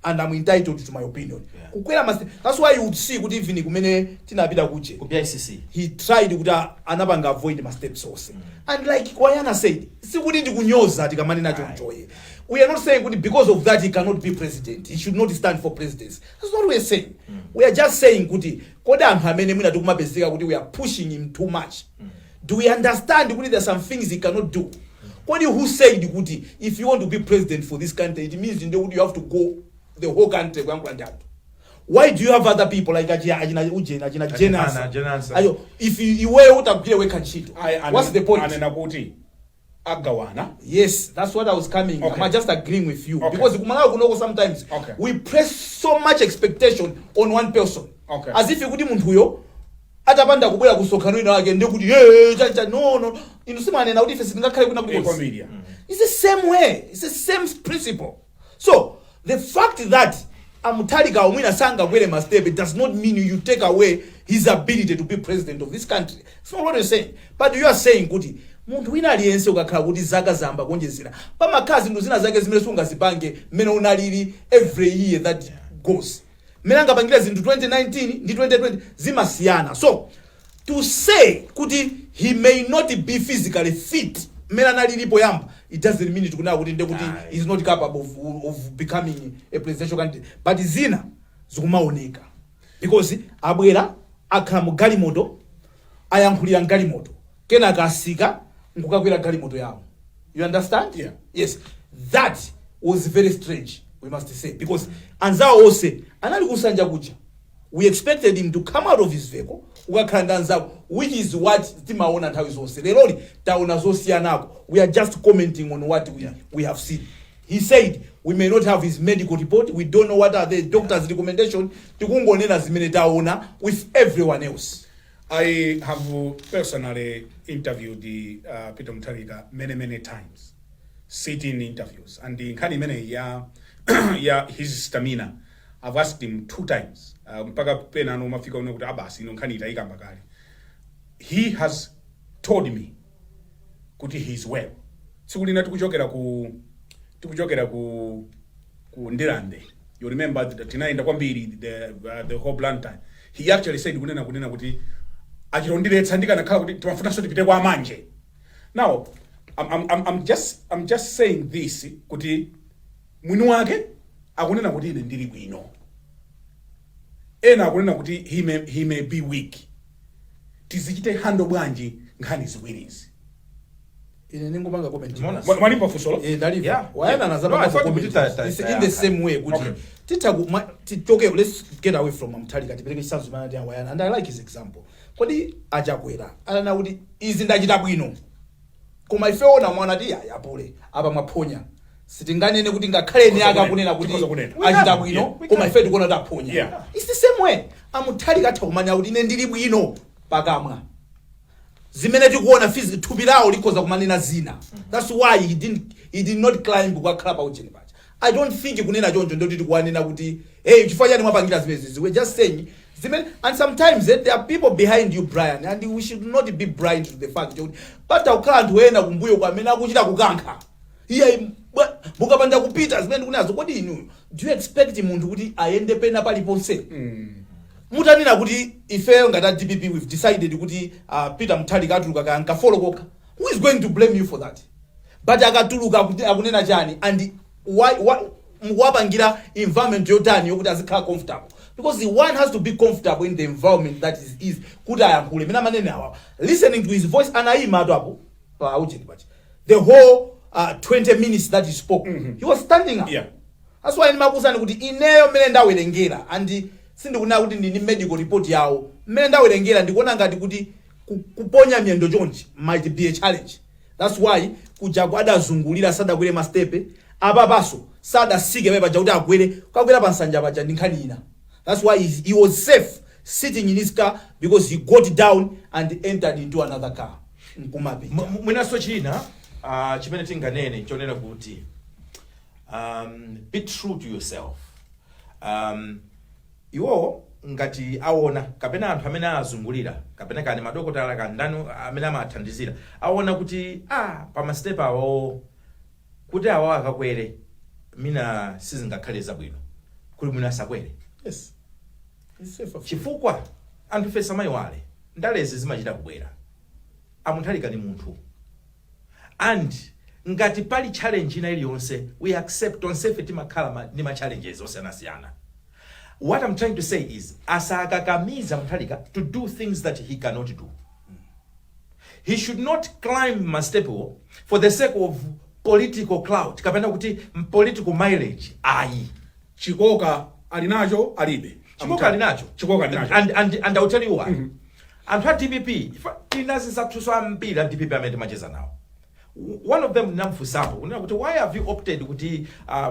and I'm entitled to my opinion. Kukwera mastepe, that's why you would see kuti even kumene tinapita kuche, Ku BICC, he tried kuti anapanga avoid ma steps onse. And like Wayana said, sikuti ndikunyoza tikamanena chonchoye. We are not saying kuti because of that he cannot be president, he should not stand for presidency. That's not what we are saying. We are just saying kuti kodi anthu amene mwina tikumapezeka kuti we are pushing him too much, do we understand kuti there are some things he cannot do? Kodi who said kuti if you want to be president for this country, it means ndekuti you have to go the whole country kuyankhula ndi anthu? Why do you have other people like achina ujeni, achina Achina Jenasa? Jenasa. Ayo, if iweyo utagwire wekha ntchito, what's the point? Anena kuti agawana. Yes, that's what I was coming. I'm just agreeing with you because kumalawi kunoko sometimes we press so much expectation on one person as if kuti munthuyo atapanda kubwera kusonkhano ina wake ndekuti, "Hey, chacha." No, inu simanena kuti ife sitingakhale kuna kuti Kwambiri, yeah. It's the same way, it's the same principle. So the fact that a Mutharika mwina sangakwere ma step, it does not mean you take away his ability to be president of this country. It's not what you're saying, but you are saying kuti munthu wina aliyense ukakhala kuti zaka zamba kuonjezera, pamakhala zinthu zina zake zimene sungazipange mmene unalili. Every year that goes, mmene angapangira zinthu 2019 ndi 2020 zimasiyana. So to say kuti he may not be physically fit mmene analili poyamba, it doesn't mean tikunena kuti nde kuti Aye. he's not capable of becoming a presidential candidate. But zina zikumaoneka because abwera, akhala mu galimoto, ayankhulira mgalimoto, kenaka asika nkukakwera galimoto yawo. You understand? Yeah. Yes, that was very strange, we must say, because anzawo onse anali kusanja kuja. We expected him to come out of his vehicle, ukakhala ndi anzako, which is what timaona nthawi zonse. Leroli taona zosiyanako. We are just commenting on what we have seen. He said we may not have his medical report, we don't know what are the doctor's recommendation. Tikungonena zimene taona with everyone else. I have personally interviewed the Peter Mutharika many, many times, sitting interviews, and the nkhani imene ya his stamina, I've asked him two times, mpaka pena ano mafika une kuti abasi ino nkhani itayikamba kale. He has told me kuti he is well. Tsiku lina tikuchokera ku Ndirande, you remember that tinayenda kwambiri the whole Blantyre, he actually said kunena kuti achitondiretsa ndikanakhala kuti timafunanso tipite kwa Manje. Now I'm just saying this kuti mwini wake akunena kuti ine ndili bwino, ena akunena kuti he may be weak. Tizichite handle bwanji nkhani ziwirizi? Ine ningopanga comment. Mona. Mwalimva funsolo? Eh, ndaliva. Yeah. Wayana No, I nazapanga thought comment. kuti It's in the same way kuti titha tichoke, let's get away from Mutharika, tipereke chitsanzo chimene ati Wayana, and I like his example. Kodi achakwera anana kuti izi ndachita bwino, koma ife ona mwana ti yapule apa mwaphonya, sitinganene kuti ngakhale ene ake akunena kuti Tikhoza kunena. achita bwino, koma ife tikuona kuti aphonya. It's the same way a Mutharika atha kumanya kuti ine ndili bwino pakamwa, zimene tikuona thupi lawo likhoza kumanena zina. That's why he did not climb kukakhala pa ujeni paja. I don't think kunena choncho ndoti tikuwanena kuti, "Hey, chifukwa chani mwapangira zimenezi?" We're just saying zimene, and sometimes there are people behind you, Brian, and we should not be blind to the fact kuti patha kukhala anthu ena kumbuyo kwa amene akuchita kukankha, iye Akupita zimene ndikunenazo. Kodi inu, do you expect munthu kuti ayende pena paliponse? Mutanena kuti ifeyo ngati a DPP, we've decided kuti Peter Mutharika atuluka ka nka 4 kokha, who is going to blame you for that? But akatuluka akunena chani? And why mukuwapangira environment yotani yokuti azikhala comfortable? Because the one has to be comfortable in the environment that is kuti ayankhule mene amanene awa. Listening to his voice, anayima atu apo pa ujeni pachi the whole 20 minutes that he spoke, he was standing up. That's why ndimakuwuzani kuti ineyo mmene ndawerengera, and sindikunena kuti ndini medical report yawo, mmene ndawerengera ndikuona ngati kuti kuponya miyendo chonchi might be a challenge. That's why kujaku adazungulira, sadakwere mastepe. Apapaso sadasike pale paja kuti akwere, kakwera pa nsanja paja ndi nkhani ina. That's why he was safe sitting in his car, because he got down and entered into another car nkumapita. Mwinanso china chimene tinganene chonena kuti be true to yourself. Iwo ngati aona kapena anthu amene azungulira kapena kani madokotala kani ndani amene amathandizira aona kuti pamastepe awo kuti awo akakwere mina sizingakhale zabwino, kuli mwina asakwere. Yes. It's safer. Chifukwa anthu ife samayiwale, ndalezi zimachita kubwera. A Mutharika ni munthu, and ngati pali challenge ina iliyonse, we accept. Tonsefe timakhala ndi ma challenges osiyanasiyana. What I'm trying to say is asakakamiza Mutharika to do things that he cannot do. He should not climb mastepewo for the sake of political clout kapena kuti political mileage, ayi. Chikoka ali nacho, alibe? Chikoka ali nacho. Chikoka ali nacho. And I'll tell you why. Anthu a DPP, tinazi zathuso ambiri a DPP amene timacheza nawo. One of them ndinamfunsapo kunena kuti, "Why have you opted kuti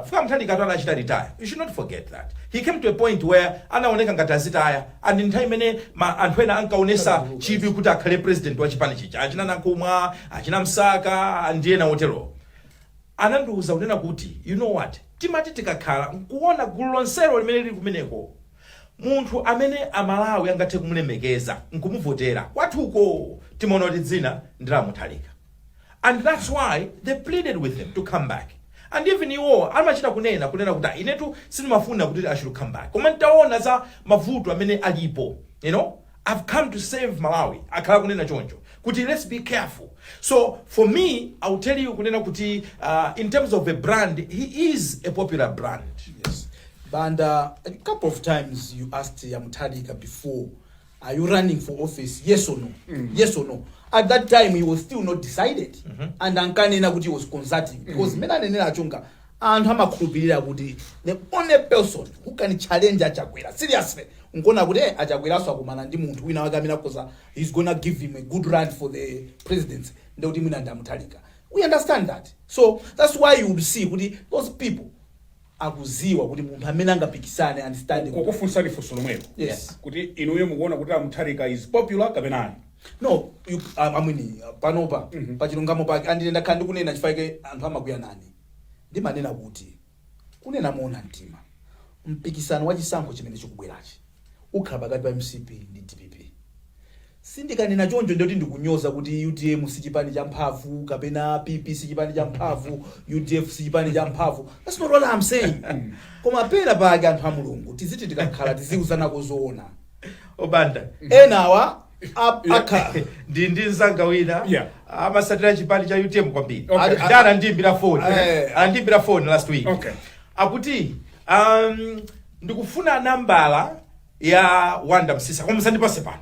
fika Mutharika atu anachita retire?" You should not forget that he came to a point where anaoneka ngati azitaya, and nthawi imene anthu ena ankaonesa chidwi kuti akhale president wa chipani chija, achina Nankhumwa, achina Msaka ndi ena otero, anandiwuza kunena kuti, "You know what, timati tikakhala nkuona gulu lonselo limene lili kumeneko, munthu amene Amalawi angathe kumulemekeza nkumuvotera kwathuko, timaona kuti dzina ndi la Mutharika." And that's why they pleaded with him to come back. And even iwo amachita kunena kuti, "Ah, inetu sindimafuna kuti I should come back, koma ntaona za mavuto amene alipo, I've come to save Malawi." Akhala kunena choncho kuti let's be careful. So for me, I'll tell you kunena kuti in terms of a brand, he is a popular brand. Yes. Banda, a couple of times you asked a Mutharika before, "Are you running for office? Yes or no? Yes or no?" At that time, he was still not decided. And ankanena kuti he was consulting. Because mene anenera achunga, anthu amakhulupirira kuti the only person who can challenge Achakwera seriously, nkuona kuti Achakweraso akumana ndi munthu wina wake amene akhoza, he's gonna give him a good run for the presidency, ndekuti mwina ndi a Mutharika. We understand that. So that's why you would see kuti those people akuziwa kuti munthu amene angapikisane and stand. Kukufunsani funso lomwelo Yes. kuti inuyo mukuona kuti a Mutharika is popular kapena ayi? No, you, amwini, panopa pachilungamo pake andine ndakhala ndikunena, chifukwa anthu amakwiya nani, ndimanena kuti kunena moona mtima, mpikisano wa chisankho chimene chikubwerachi ukhala pakati pa MCP ndi DPP. Sindikanena choncho ndiyoti ndikunyoza kuti UTM si chipani cha mphamvu kapena PP si chipani cha mphamvu, UDF si chipani cha mphamvu. That's not what I'm saying. Koma pena pake, anthu a Mulungu, tiziti tikakhala tiziuzanako zoona. Obanda. Enawa akha Ndi mzanga wina amasatira chipani cha UTM kwambiri. Ndi anandiyimbira phone. Anandiyimbira phone last week. Akuti, "Ndikufuna nambala ya Wanda Msisa, koma musandipase pano,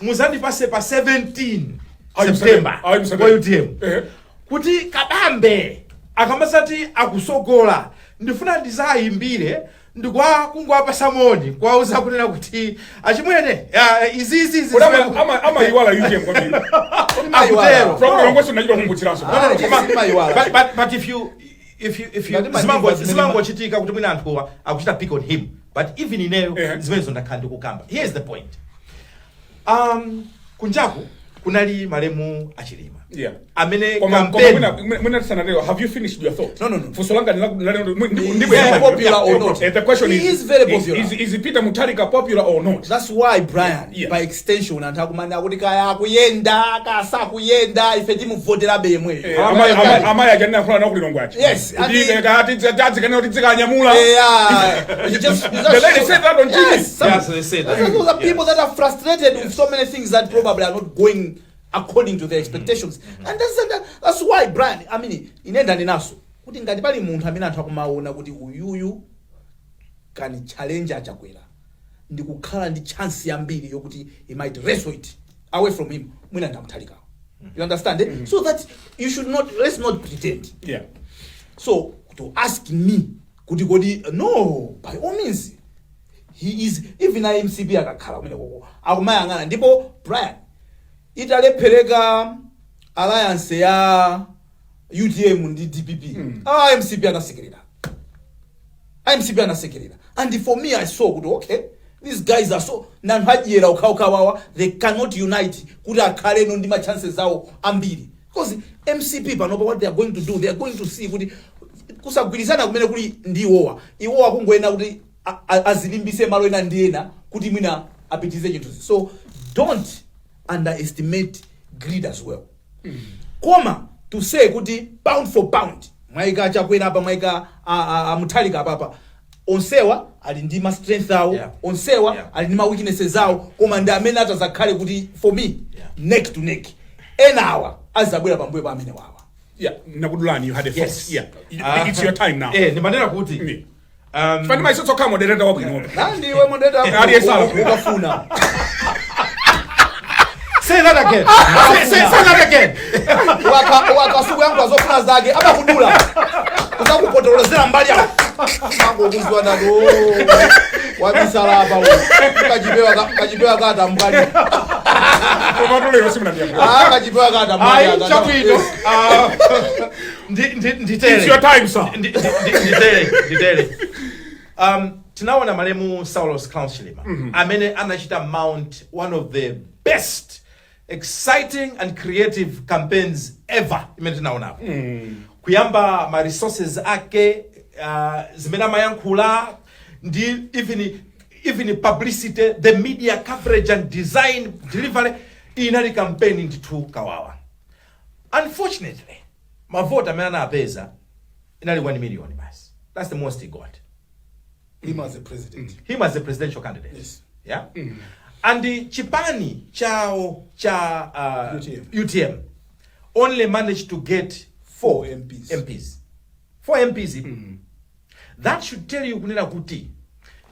musandipase pa 17 September Ayi, musandipase. wa UTM, kuti Kabambe akamasati akusogola, ndifuna ndizayimbire ndikwa kungwapasa moni, kwauza kunena kuti achimwene, izi izi Kodi amayiwala UTM kwambiri? Akutero. From Longoso nachita kumbutsiranso. Ah, simayiwala. But if you Ngati mandimva zimene zimangochitika kuti mwina anthuwa akuchita pick on him, but even ineyo zimenezo ndakhala ndikukamba. Here's the point. Kunjaku kunali malemu Achilima. Amene Koma campaign mwina tisanatero, have you finished your thought? No. Funso langa Is he popular or not? The question He is very popular. Is Peter Mutharika popular or not? That's why, Brian, by extension anthu akumana kuti kaya akuyenda kasakuyenda, ife timuvoterabe yemweyo. Amayi aja ndinayankhula nawo kulilongwe aja. Yes, Kuti kati kuti dzikanyamula. Yeah, you just The lady said that on TV. Yes, Yes, they said that. Those are people that are frustrated with so many things that probably are not going according to their expectations. And that's why, Brian, I mean, ine ndanenaso kuti ngati pali munthu amene anthu akumaona kuti uyuyu can challenge aChakwera ndi kukhala ndi chance yambiri yokuti he might wrestle it away from him, mwina ndi a Mutharikawo. You understand, eh? So that you should not, let's not pretend. So to ask me kuti kodi, no, by all means he is. Even iMCP akakhala kumene koko akumayang'ana. Ndipo Brian, italephereka alliance ya UTM ndi DPP, ah, MCP anasekerera, iMCP anasekerera. And for me, I saw kuti okay, these guys are so nanthu adyera okhaokhawawa, they cannot unite kuti akhaleno ndi ma chances awo ambiri, because MCP panopa, what they are going to do, they are going to see kuti kusagwirizana kumene kuli ndi iwowa, iwowa kungoyena kuti azilimbise malo ena ndi ena kuti mwina apitize chinthuzi. So don't underestimate greed as well. Koma to say kuti pound for pound, mwayika Chakwera apa, mwayika aMutharika apapa, onsewa ali ndi ma strength awo, onsewa ali ndi ma weaknesses awo, koma ndi amene atazakhale kuti for me neck to neck, ena awa azabwera pambuyo pa amene wawa. Yeah, nakudulani, you had a thought. Yes. Yeah, it's your time now. Ndimanena kuti Fani maisotso kha moderator wabwino. Nandiwe moderator. Aliyense Ukafuna. Say that again. Say that again. Wakasuku yangu azofuna zake amakudula kusakupotolozera mbali apo mangokuziwa ndati wabisala apa kachipewa katambwali. Koma tulero simunandiyankhula. Ah, kachipewa katambwali. Ayi, chabwino. Ah, nditere. It's your time, sir. Nditere. Tinaona malemu Saulos Klaus Chilima amene anachita mount one of the best exciting and creative campaigns ever imene tinaonapo, kuyamba ma resources ake, zimene amayankhula ndi even publicity, the media coverage and design, delivery, inali campaign ndithu kawawa. Unfortunately, mavoti amene anapeza inali 1 million basi. That's the most he got. Him as a president. Him as a presidential candidate. Yes. Yeah, and the chipani chawo cha UTM. UTM only managed to get four Four MPs. MPs, four MPs. That should tell you kunena kuti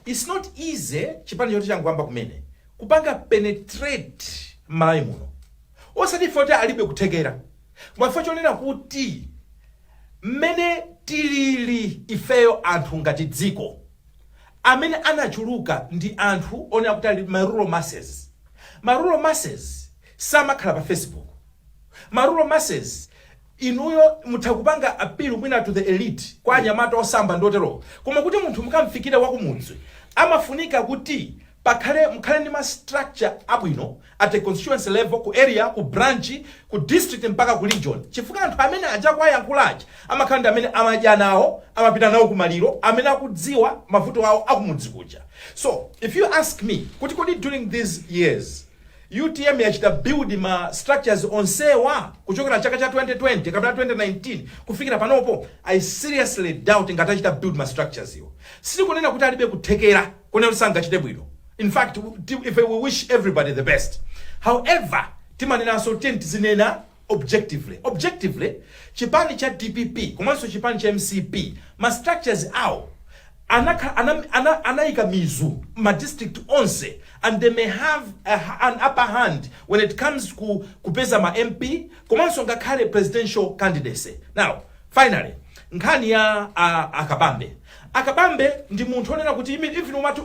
it's not easy chipani choti changoyamba kumene kupanga penetrate m'Malawi muno, osati ife kuti alibe kuthekera, koma ife chonena kuti mmene tilili ifeyo anthu ngati dziko, amene anachuluka ndi anthu onena kuti ali ma rural masses. Ma rural masses samakhala pa Facebook. Ma rural masses, inuyo mutha kupanga appeal mwina to the elite, kwa anyamata osamba ndotero, koma kuti munthu mukamfikire wakumudzi, amafunika kuti pakhale mukhale ndi ma structure abwino at a constituency level, ku area, ku branch, ku district, mpaka ku region, chifukwa anthu amene aja kwayankhulachi amakhala ndi amene amadya nawo, amapita nawo kumaliro, amene akudziwa mavuto awo akumudzi kuja. So if you ask me kuti kodi during these years UTM yachita build ma structures onsewa kuchokera chaka cha 2020 kapena 2019 kufikira panopo, I seriously doubt ngati achita build ma structures iwo. Sitikunena kuti alibe kuthekera, kunena kuti sangachite bwino. In fact, if we wish everybody the best. However, timanenanso, tiye tizinena objectively. Objectively, chipani cha DPP komanso chipani cha MCP, ma structures awo anayika mizu ma district onse, and they may have an upper hand when it comes ku kupeza ma MP komanso ngakhale presidential candidacy. Now, finally, nkhani ya aKabambe. AKabambe ndi munthu onena kuti even umati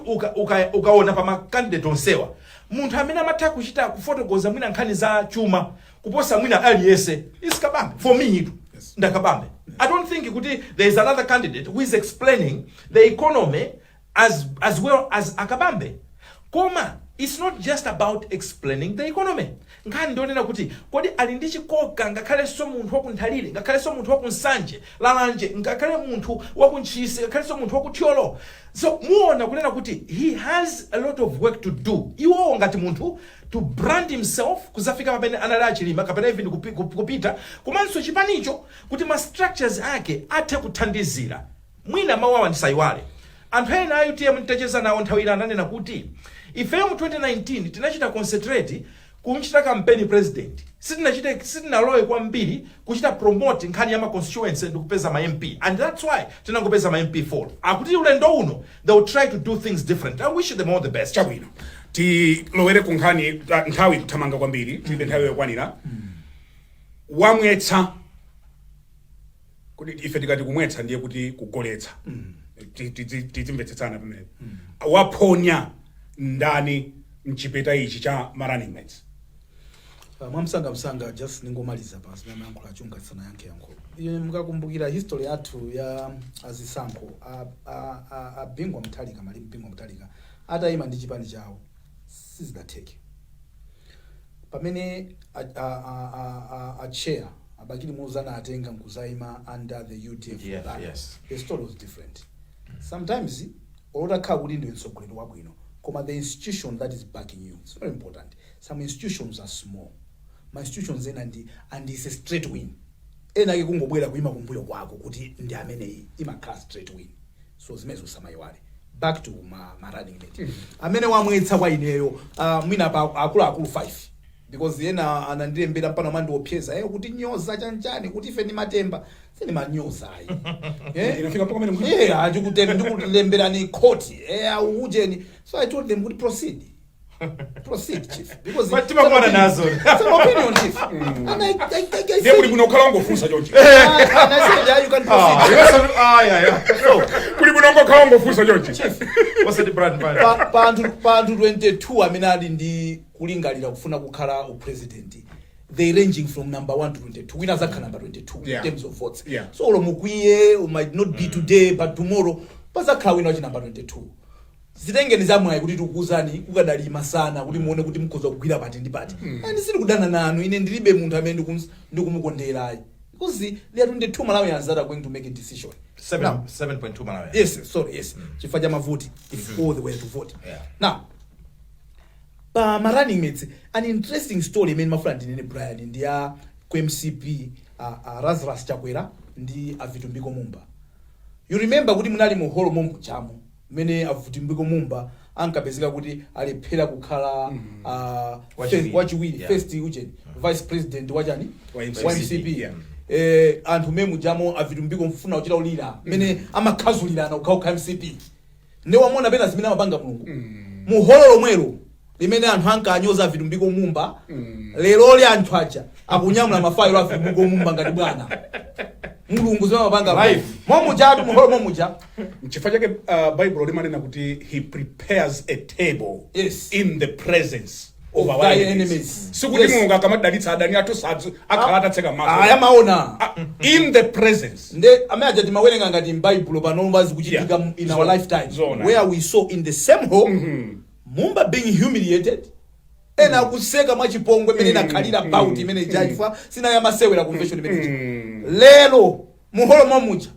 ukaona pa ma candidate onsewa, munthu amene amatha kuchita kufotokoza mwina nkhani za chuma kuposa mwina aliyense is Kabambe. For me itu ndaKabambe. I don't think kuti there is another candidate who is explaining the economy as well as aKabambe. Koma It's not just about explaining the economy. Nkhani ndionena kuti kodi ali ndi chikoka, ngakhalenso munthu wakunthalire, ngakhalenso munthu wakunsanje, lalanje, ngakhale munthu wakuntchisi, ngakhalenso munthu wakuthyolo. So muona kunena kuti he has a lot of work to do iwowo ngati munthu to brand himself kuzafika pamene anali achilima kapena even kupita, komanso chipanicho kuti ma structures ake athe kuthandizira. Mwina mawu awa ndisayiwale, anthu ena a UTM nditacheza nawo nthawi ina ananena kuti ifeyo mu 2019 tinachita concentrate kumchita campaign president, sitinachite, sitinalowe kwambiri kuchita promote nkhani ya ma constituency ndi kupeza ma MP, and that's why tinangopeza ma MP 4. Akuti ulendo uno they will try to do things different. I wish them all the best. Chabwino, tilowere ku nkhani. Nthawi kuthamanga kwambiri, tilibe nthawi yokwanira. Wamwetsa kuti ife tikati kumwetsa ndiye kuti kugoletsa. Tizimvetsetsana pamenepo. Waphonya ndani mchipeta ichi cha ma running mates? Mwamsangamsanga, just ningomaliza pa zimene amayankhula Chunga tisanayankhe yankho. Ine mukakumbukira history yathu ya azisankho, a Bingu Mutharika, malemu Bingu Mutharika, atayima ndi chipani chawo sizidatheke. Pamene a chair abakili Muluzi anatenga nkuzayima under the UDF UDF, banner, the story was different. Sometimes utakhala kuti ndiwe mtsogoleri wabwino, koma the institution that is backing you, it's very important. Some institutions are small, ma institutions ena ndi and it's a straight win. Ena ake kungobwera kuyima kumbuyo kwako kuti ndi ameneyi, imakhala straight win. So zimenezo samayiwale. Back to ma running mate, amene wamwetsa kwa ineyo, mwina pa akuluakulu 5, because ena anandilembera mpano mandiopseza kuti nyoza chanchani, kuti ife ndi matemba. Sindimanyoza ayi. Eh? Inafika mpaka pamene Ndikulemberani khoti, ujeni. So I told them kuti proceed, proceed, chief, because But timakumana nazo. It's an opinion, chief, and I Ndiye kuli said, bwino kukhala wangofunsa chonchi. And I said, yeah, you can proceed. So Kuli bwino ngokhala wangofunsa chonchi. Osati Brand Band. Pa anthu 22 amene ali ndi kulingalira kufuna kukhala upresident, they ranging from number 1 to 22. Wina azakhala number 22 in terms of votes. So olo mukwiye, might not be today but tomorrow pazakhala wina wachi number 22. Zitengeni zamwayi kuti tikukuuzani kukadali masana kuti muone kuti mukhoza kugwira pati ndi pati. And sindikudana nanu, ine ndilibe munthu amene ndikumukonderayi, because there are 22 Malawians that are going to make a decision. Now, 7.2 Malawi. Yes, sorry, yes, chifukwa cha mavoti, if all the way to vote. Now, pa ma running mates, an interesting story imene mafuna ndinene, Brian, ndi ya ku MCP, Lazarus Chakwera ndi a Vitumbiko Mumba. You remember kuti munali mu hall momujamo mmene a Vitumbiko Mumba ankapezeka kuti alephera kukhala Wachiwiri. Wachiwiri, first ujeni, vice president wachani? Wa MCP. Wa MCP. Anthu mmene mujamo a Vitumbiko mfuna kuchita ulira mmene amakhazulirana kukhaukha MCP. Ne wamona pena zimene amapanga Mulungu mu holo lomwelo limene anthu ankanyoza Vitumbiko Mumba, leroli anthu aja akunyamula mafayilo a Vitumbiko Mumba ngati bwana. Mulungu zimene amapanga Life. momujatu, muholo momuja. Nchifukwa chake Bible limanena kuti he prepares a table in the presence of of our thy enemies. Enemies. Sikuti Mulungu akamadalitsa adani athu sadzu akhala atatseka maso. Aya, maona. In the presence. Nde amene aja timawerenga ngati m'Baibulo, pano zikuchitika in our lifetime, Zona. where we saw in the same hall Mumba being humiliated, ena akuseka mwachipongwe imene inakhalira bout imene ija, chifukwa sinayamasewera convention imene ija. Lero muholo momuja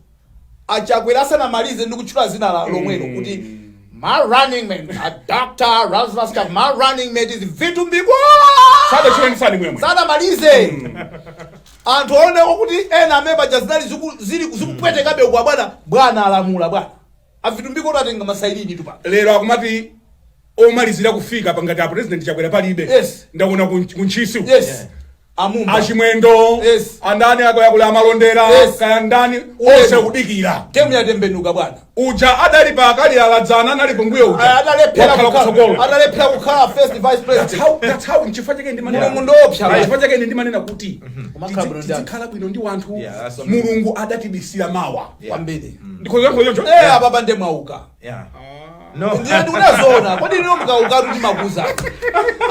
achakwera asanamalize ndi kutchula zina la lomwelo kuti my running mate, Dr. Lazarus Chakwera, my running mate is Vitumbiko. Sadachulendisani mwemwe. Sanamalize, anthu aoneko kuti ena amene paja zinali zili zikupwetekabe kwa bwana, bwana alamula, bwana avitumbiko tatenga masailini tu pano. Lero akumati omalizira kufika pangati a president Chakwera palibe. Ndakuona kuntchisi uku. Yes, amumba. Achimwendo, andani akoyakula amalondera, kaya ndani, onse kudikira. Temu yatembenuka, bwana. Uja adali pa akali aladzana anali pombuyo uja Adalephera wakhala kukhala kutsogolo. Adalephera kukhala first vice That's president. That's how nchifukwa chake ndimanena Mulungu ndiopsa, bwana. Nchifukwa chake ine ndimanena kuti Kumakhala bwino ndi anthu. tizikhala bwino ndi wanthu. Yeah, that's Mulungu adatibisira mawa. Kwambiri. Ndikhoza choncho. Apapa nde mwauka. No. Ndiye ndikunazoona, kodi lino mukauka kuti makuza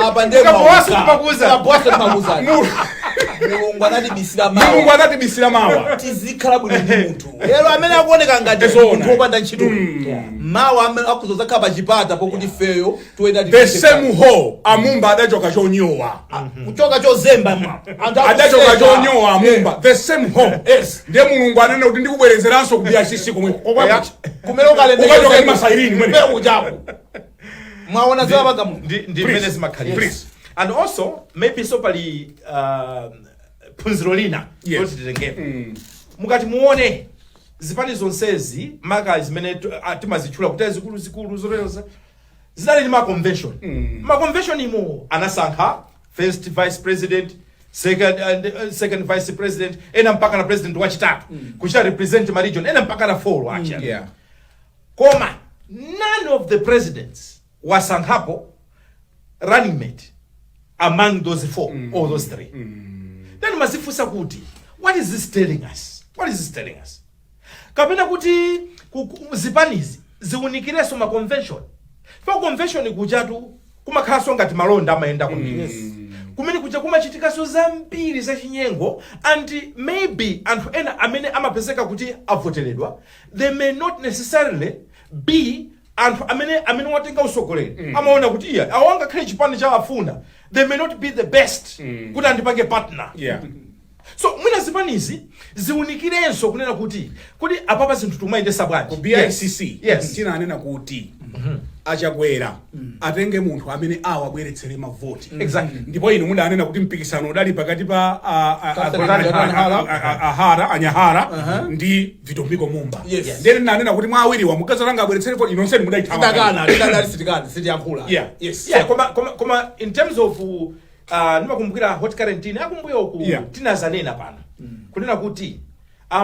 apa nde Mukabowaso timakuza. Mukabowaso timakuzani. Mulungu anatibisira Mulungu mawa. anatibisira mawa. Tizikhala bwino ndi munthu lero amene akuoneka ngati Ezona. munthu wopanda ntchito, mawa amene akuzozakhala pa chipata pokuti feyo toyenda. The same hall, Amumba adachoka chonyowa. Kuchoka chozemba, anthu Adachoka akuseka. chonyowa Amumba, the same hall. Ndiye Mulungu anene kuti ndikubwerezeranso ku BICC komwe. Kumene Ukachoka ndi masairini mwene. Ukalemekeze mwaona zimapanga munthu. Ndi Please. mmene zimakhalira. Please. And also maybe so pali phunziro lina loti titengepo. Mukati muone zipani zonsezi, maka zimene timazitchula kuti zikulu zikulu zoteroza, zinali ndi ma convention. Ma convention imo anasankha first vice president, second, and second vice president, ena mpaka na president wachitatu kuchita represent ma region, ena mpaka na four acha. Koma none of the presidents wasankhapo running mate among those four or those three. Then mazifunsa kuti, what is this telling us? What is this telling us? Kapena kuti zipanizi ziwunikirenso ma convention. Pa convention kujatu kumakhalanso ngati malonda amayenda kwambiri. Kumene kuja kumachitikanso zambiri zachinyengo, and maybe anthu ena amene amapezeka kuti avoteredwa, they may not necessarily be anthu amene watenga usogoleri amaona kuti iya, awo angakhale chipani chawafuna, they may not be the best kuti andipange partner. So mwina zipanizi ziwunikirenso kunena kuti apapa zinthu timayendesa bwanji. Ku BICC tinanena kuti Achakwera atenge munthu amene awabweretsere mavoti. Ndipo inu mudanena kuti mpikisano udali pakati pa Catherine Hara. Ahara Anyahara ndi Vitumbiko Mumba. Ndiye ndinanena kuti mwa awiriwa mukazatanga abweretsere voti, inonseni mudaithawa. Tidakana, tidakana, sitikana, sitiyankhula. Yeah, koma in terms of ndimakumbukira Hot Current ine akumbuyo ku tinazanena pano kunena kuti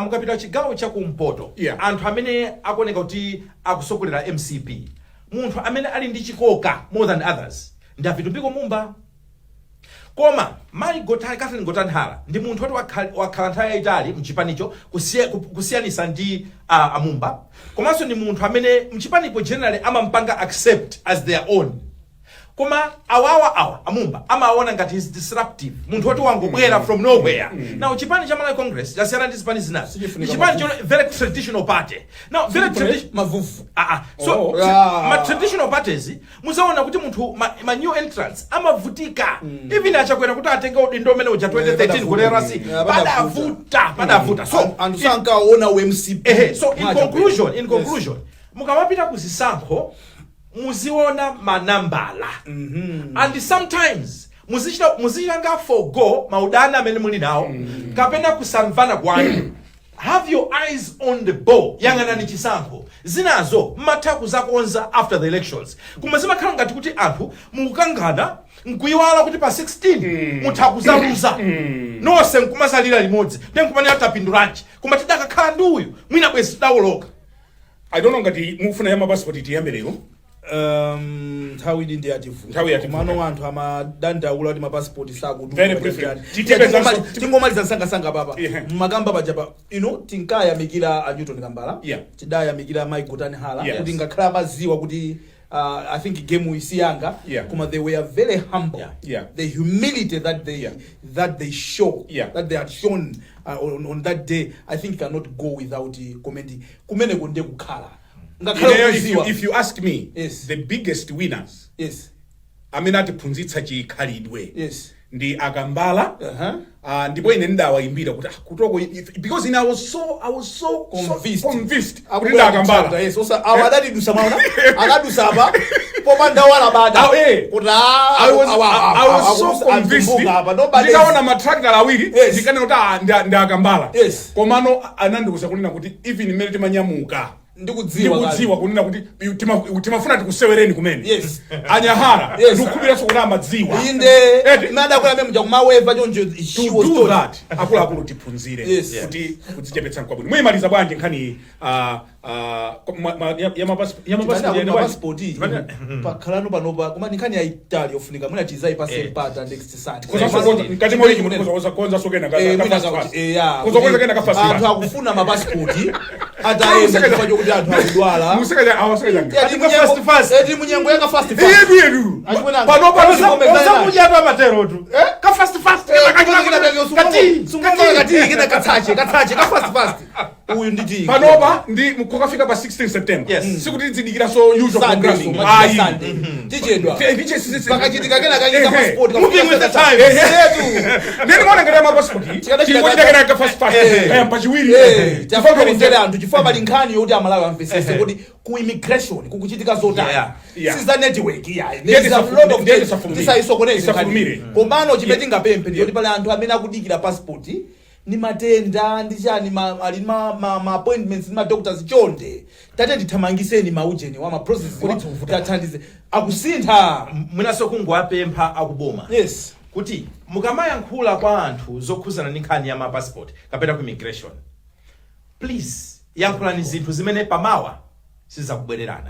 mukapita chigawo chakumpoto, anthu amene akuoneka kuti akusogolera MCP, munthu amene ali ndi chikoka more than others ndi aVitumbiko Mumba. Koma mayi Catherine Gotani Hara ndi munthu woti wakhala nthawi yayitali mchipanicho kusiyanisa ndi Amumba, komanso ndi munthu amene mchipanipo generally amampanga accept as their own. Koma awawa awa Amumba amaona ngati is disruptive, munthu woti wangobwera from nowhere. Now chipani cha Malawi Congress chasiyana ndi zipani zinazo. Sichifunika Chipani mavuvu. cho very traditional party. Now very traditional Mavuvu. Ah, ah. So ma traditional parties muzaona kuti munthu ma new entrants amavutika. Even Achakwera kuti atenge udindo umene uja 2013 ku LRC, Padavuta. padavuta, padavuta. So anthu sankaona uMCP. Ehe, so in Mwachakwera. conclusion, in conclusion, mukamapita kuzisankho muziona manambala and sometimes muzichita forgo maudani amene muli nawo kapena kusamvana kwanu. Have your eyes on the ball, yang'anani chisankho. Zinazo mmatha kuzakonza after the elections, koma zimakhala ngati kuti anthu mukukangana nkuyiwala kuti pa 16 mutha kuzaluza nonse, nkumazalira limodzi, ndiye nkumanena tapindulanji, koma tidakakhala ndi uyu mwina bwezi tidawoloka. I don't know ngati mukufuna ya mapasipoti tiyambe lero. Nthawi ili ndi yativuta. Nthawi yativuta. Komano anthu amadandaula kuti mapasipoti Very briefly. Tingomaliza msangasanga papa. Makamba paja pa ino tinkayamikira a Newton Kambala, tidayamikira Mike Gotani Hala kuti ngakhale amaziwa kuti I think game isi yanga, koma they were very humble. The humility that they that they show, that they had shown on that day, I think cannot go without commenting. Kumeneko ndiye kukhala ngakhale Ineyo, if you, kuziwa. if you ask me, the biggest winners amene atiphunzitsa chikhalidwe ndi Akambala. Ndipo ine ndawayimbira kuti kutoko because ine I was so Convinced. so convinced kuti ndi Akambala. Yes, osa awa adatidusa, mwaona akadusa apa popanda walabada kuti I was so convinced. Ndikaona matrakitala awiri, ndikanena kuti ndi Akambala. Komano anandiuza kunena kuti even imene timanyamuka ndikudziwa kale. Ndikudziwa kunena kuti timafuna tikusewereni kumene. Anyahara, ndikukhupiranso kuti amadziwa. Inde. Eti. Madakwera amene muja kumaweva choncho, she To was do told. that, akuluakulu tiphunzire kuti kudzichepetsa nkwabwino. Muyimaliza bwanji nkhani? uh, Ya mapasipoti yani bwanji? Mapasipoti pakhalano panopa, koma nkhani yayitali yofunika mwina tizayipase mpata next Sunday. Mkati mwa wiki mukuza konza sokena ka Mwina fast fast. Ya, Kuza konza kena ka fast anthu fast. akufuna mapasipoti atayenda chifukwa chokuti anthu akudwala. Museka awaseka. Tili Fast fast. tili munyengo yaka fast fast. Yedu yedu. Achimwena- Pano pano Osakuja tu amaterotu ka fast fast. Kati kena katsache katsache ka fast fast uyu nditi. Panopa ndi kukafika pa 16 September. Yes. Sikuti zidikira so usual Sunday, programming. so Ayi. Sunday tichedwa. Ndiche Pakachitika kena kanyika passport. Moving with the times. Yetu. Ndeni mwana ngati mapasipoti. Chingwa kena ka fast fast. Kaya pachiwiri. Tafotokozere anthu chifukwa pali nkhani yoti Amalawi amvesese kuti ku immigration kukuchitika zotani. Yeah. Siza network iya. Ndiye There is a lot of ndiye things. tisafulumire. Tisayisokoneze nkhani. Tisafulumire. Komano chimene tingapemphe ndiyoti pali anthu amene akudikira passport ni matenda ndi chani, ali ma appointments ndi ma doctors. Chonde tate ndithamangiseni maujeni wa ma process tathandize akusintha. Mwinaso kungowapempha akuboma kuti mukamayankhula kwa anthu zokhuzana ndi nkhani ya mapassport kapena ku immigration, please yankhulani zinthu zimene pamawa sizakubwererana.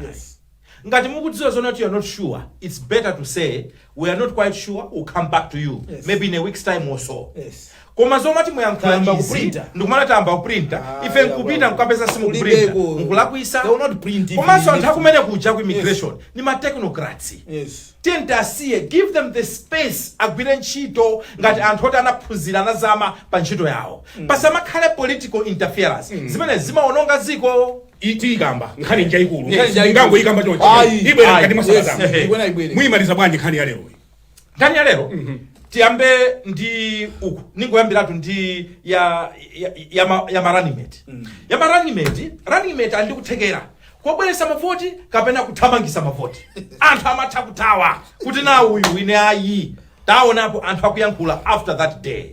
Ngati mukudziwa zona kuti you are not sure, it's better to say, "We are not quite sure, we'll come back to you maybe in a week's time or so." Koma zomati muyankhula Tayamba izi kuprinta. ndikumana tayamba kuprinta, Ah, ife nkupita nkukapeza simukuprinta, Kulibeko. nkulakwisa. They will not print even Komanso anthu next akumene kuja ku immigration ni ma technocrats. Tiyeni give them the space agwire ntchito ngati anthu oti anaphunzira, anazama pa ntchito yawo. Pasamakhale political interference zimene zimaononga dziko. Tiyikamba nkhani njaikulu. Nkhani njaikulu. Ngango ikamba chonchi. Ayi. Ibwera Ayi. mkati mwa sabata. Yes. Ibwera, ibwere. Muyimaliza bwanji nkhani ya lero? Nkhani ya lero tiyambe ndi uku, ningoyambiratu ndi ya ma running mate. Ya ma running mate, running mate ali ndi kuthekera kobweresa mavoti kapena kuthamangisa mavoti. Anthu amatha kuthawa kuti na uyu ine ayi. Taonapo anthu akuyankhula after that day.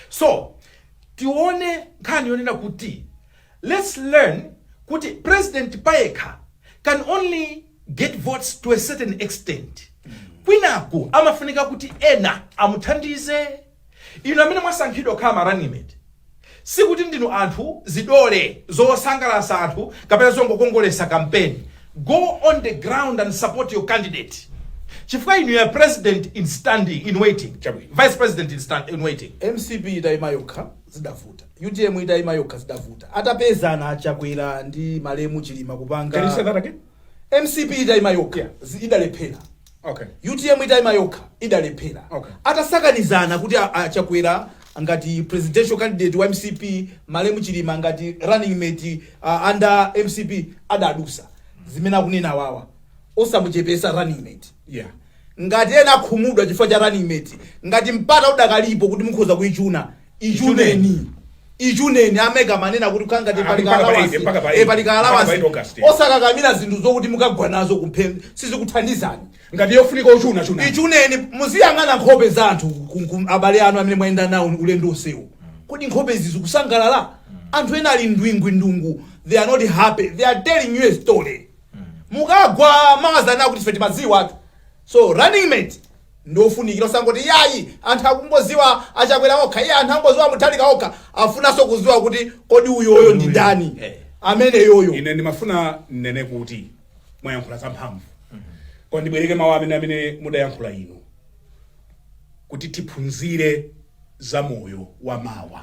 So tione nkhani yonena kuti let's learn kuti president payekha can only get votes to a certain extent. Kwinaku amafunika kuti ena amuthandize. Inu amene mwasankhidwa kukhala ma running mate, sikuti ndinu anthu zidole zosangalatsa anthu kapena zongokongolesa campaign. Go on the ground and support your candidate, chifukwa inu ya president in standing, in waiting. Chabwino. Vice president in waiting. MCP itayima yokha zidavuta, UTM itayima yokha zidavuta. Atapezana Achakwera ndi malemu Chilima kupanga Can you say that again? MCP itayima yokha idalephera. UTM itayima yokha idalephera. Atasakanizana kuti Achakwera ngati presidential candidate wa MCP, malemu Chilima ngati running mate under MCP, adadusa zimene akunena awawa. Osamuchepesa running mate. Ngati ena akhumudwa chifukwa cha running mate, ngati mpata udakalipo kuti mukhoza kuichuna, ichuneni, ichuneni. Ameka manena kuti kangati Ah, pali mpaka pa allowance, 8, mpaka pa pali 8, mpaka pa allowance. 8 August, yeah. Osakakamira zinthu zokuti mukagwa nazo kumphe sizikuthandizani. Ngati yofunika uchuna, chuna. Ichuneni. Muziyang'ana nkhope za anthu abale anu amene mwayenda nawo ulendo usewu. Kodi nkhope izi zikusangalala? Anthu ena ali ndwingwindungu, they are not happy, they are telling you a story. Mukagwa mawazana kuti ife timadziwa atu. So running mate ndofunikira. Osangoti yayi, anthu akungoziwa Achakwera okha, iye anthu angoziwa Mutharika okha. Afunanso kuziwa kuti kodi uyoyo ndi ndani amene yoyo. Ine ndimafuna nnene kuti mwayankhula zamphamvu, koma ndibwereke mawu amene mudayankhula inu kuti tiphunzire za moyo wa mawa.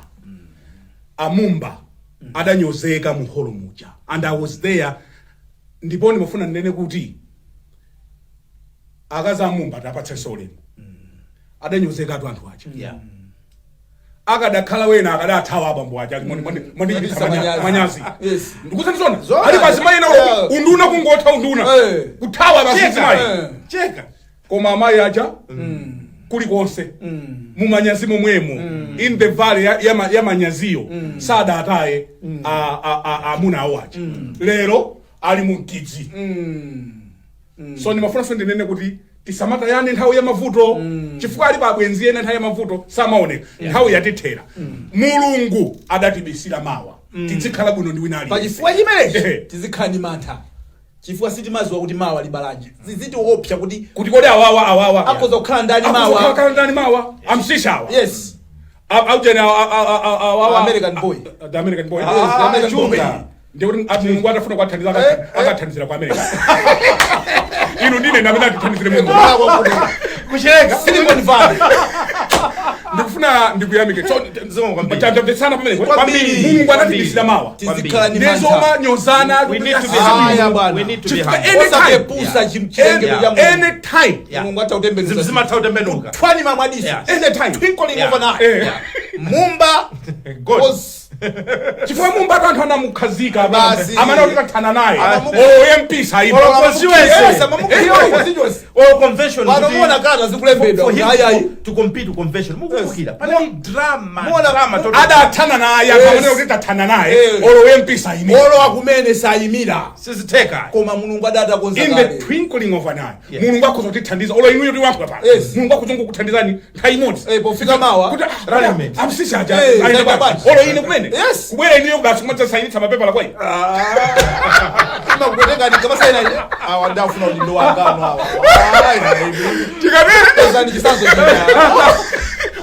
Amumba adanyozeka mu holo muja and I was there. Ndipo ndimafuna nnene kuti akazi amumba tapatsenso ulemu. Adanyozekatu anthu aja. Akadakhala wena akadathawa abambo aja mwandichititsa Manyazi. manyazi. Ndikusanizona. Zona. Ali pazimayi ena unduna kungotha unduna kuthawa basi zimayi. Cheka. Koma amayi aja kulikonse mumanyazi momwemo, in the valley ya manyaziyo, sadataye amuna awo aja. Lero ali mu mkidzi. So ndimafunanso ndinene kuti tisamatayane nthawi ya mavuto, chifukwa alipo abwenzi ena nthawi ya mavuto samaoneka. Nthawi yatithera. Mulungu adatibisira mawa. Tizikhala bwino ndi wina aliyense. Pachifukwa chimenechi tizikhala ndi mantha, chifukwa sitimaziwa kuti mawa libalanji. Zizitiopsa kuti kuti kodi awawa awawa akhoza kukhala ndani akhoza mawa. kukhala ndani mawa, amsisha awa. Aujeni awawa. American boy. The American boy. Yes, the American boy. Chunga. Ndikuti Mulungu atafuna kuwathandiza, akathandizira kwa America. Inu ndine ndamene atithandizire Mulungu. Kucheka. Silicon Valley. Ndikufuna ndikuyamike. So, Zikomo kwambiri. tamvetsana pamene. Kwambiri. Mulungu anatibisira mawa. Tizikhala ndi Ndezoma mantha. nyozana. We need to be Aya, humble. bwana. We need to be Chifukwa humble. anytime. Osapepusa chilengedwe cha Mulungu. Anytime. Mulungu atha kutembenuza. Zinthu zimatha kutembenuka. Twani mamwadiso. Anytime. Twinkling Yeah. of an eye. Mumba God. was Chifukwa Mumba anthu anamukhazika. Basi. Amene kuti tathana naye. Amamu- O MP saiba. Olo constituency. Yes, amamu- Or convention. Pano kuti- muona kata zikulembedwa for him kuti ayi ayi. to compete to convention, mukumbukira panali drama. Muona- Drama total. Adathana naye. Yes. Anthu amene kuti tathana naye. Olo MP saimira. Olo akumene sayimira. Sizitheka. Koma Mulungu adatakonza In the kale. twinkling of an eye. Yes. Mulungu akhoza kutithandiza. Olo inuyo tiwankhula pano. Yes. Mulungu akhoza kukuthandizani nthawi imodzi. Pofika mawa. Kuti Running mate. amsisi aja Eh, ayenda zayenda bwanji? bwanji. Olo ine kumene. Yes. Kubwera inuyo basi kumadzasayinitsa mapepala kwa ine. Imakutenga ndikamasayina awa, ndafuna kuti ndiwangano awa. Ayi, Tikatero. pezani chisanzo china.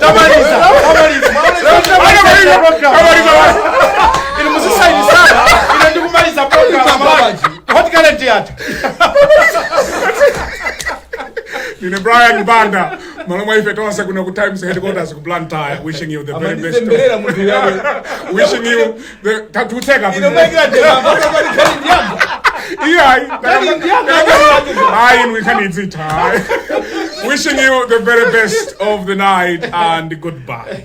Tamaliza, tamaliza. Tamaliza program. Tamaliza. Inu muzisayinitsana, ine ndikumaliza program. Babaji. Hot Current yathu. Ndine Brian Banda. Malo mwa ife tonse kuno ku Times headquarters ku Blantyre, wishing you the very best. Amandizemberera munthu yawe. Wishing you the tatutseka. Ine maikira ndemanga kwali khali ndiyanga. Iyayi. Kani ndiyanga. Ayi, we can eat it. Wishing you the very best of the night and goodbye.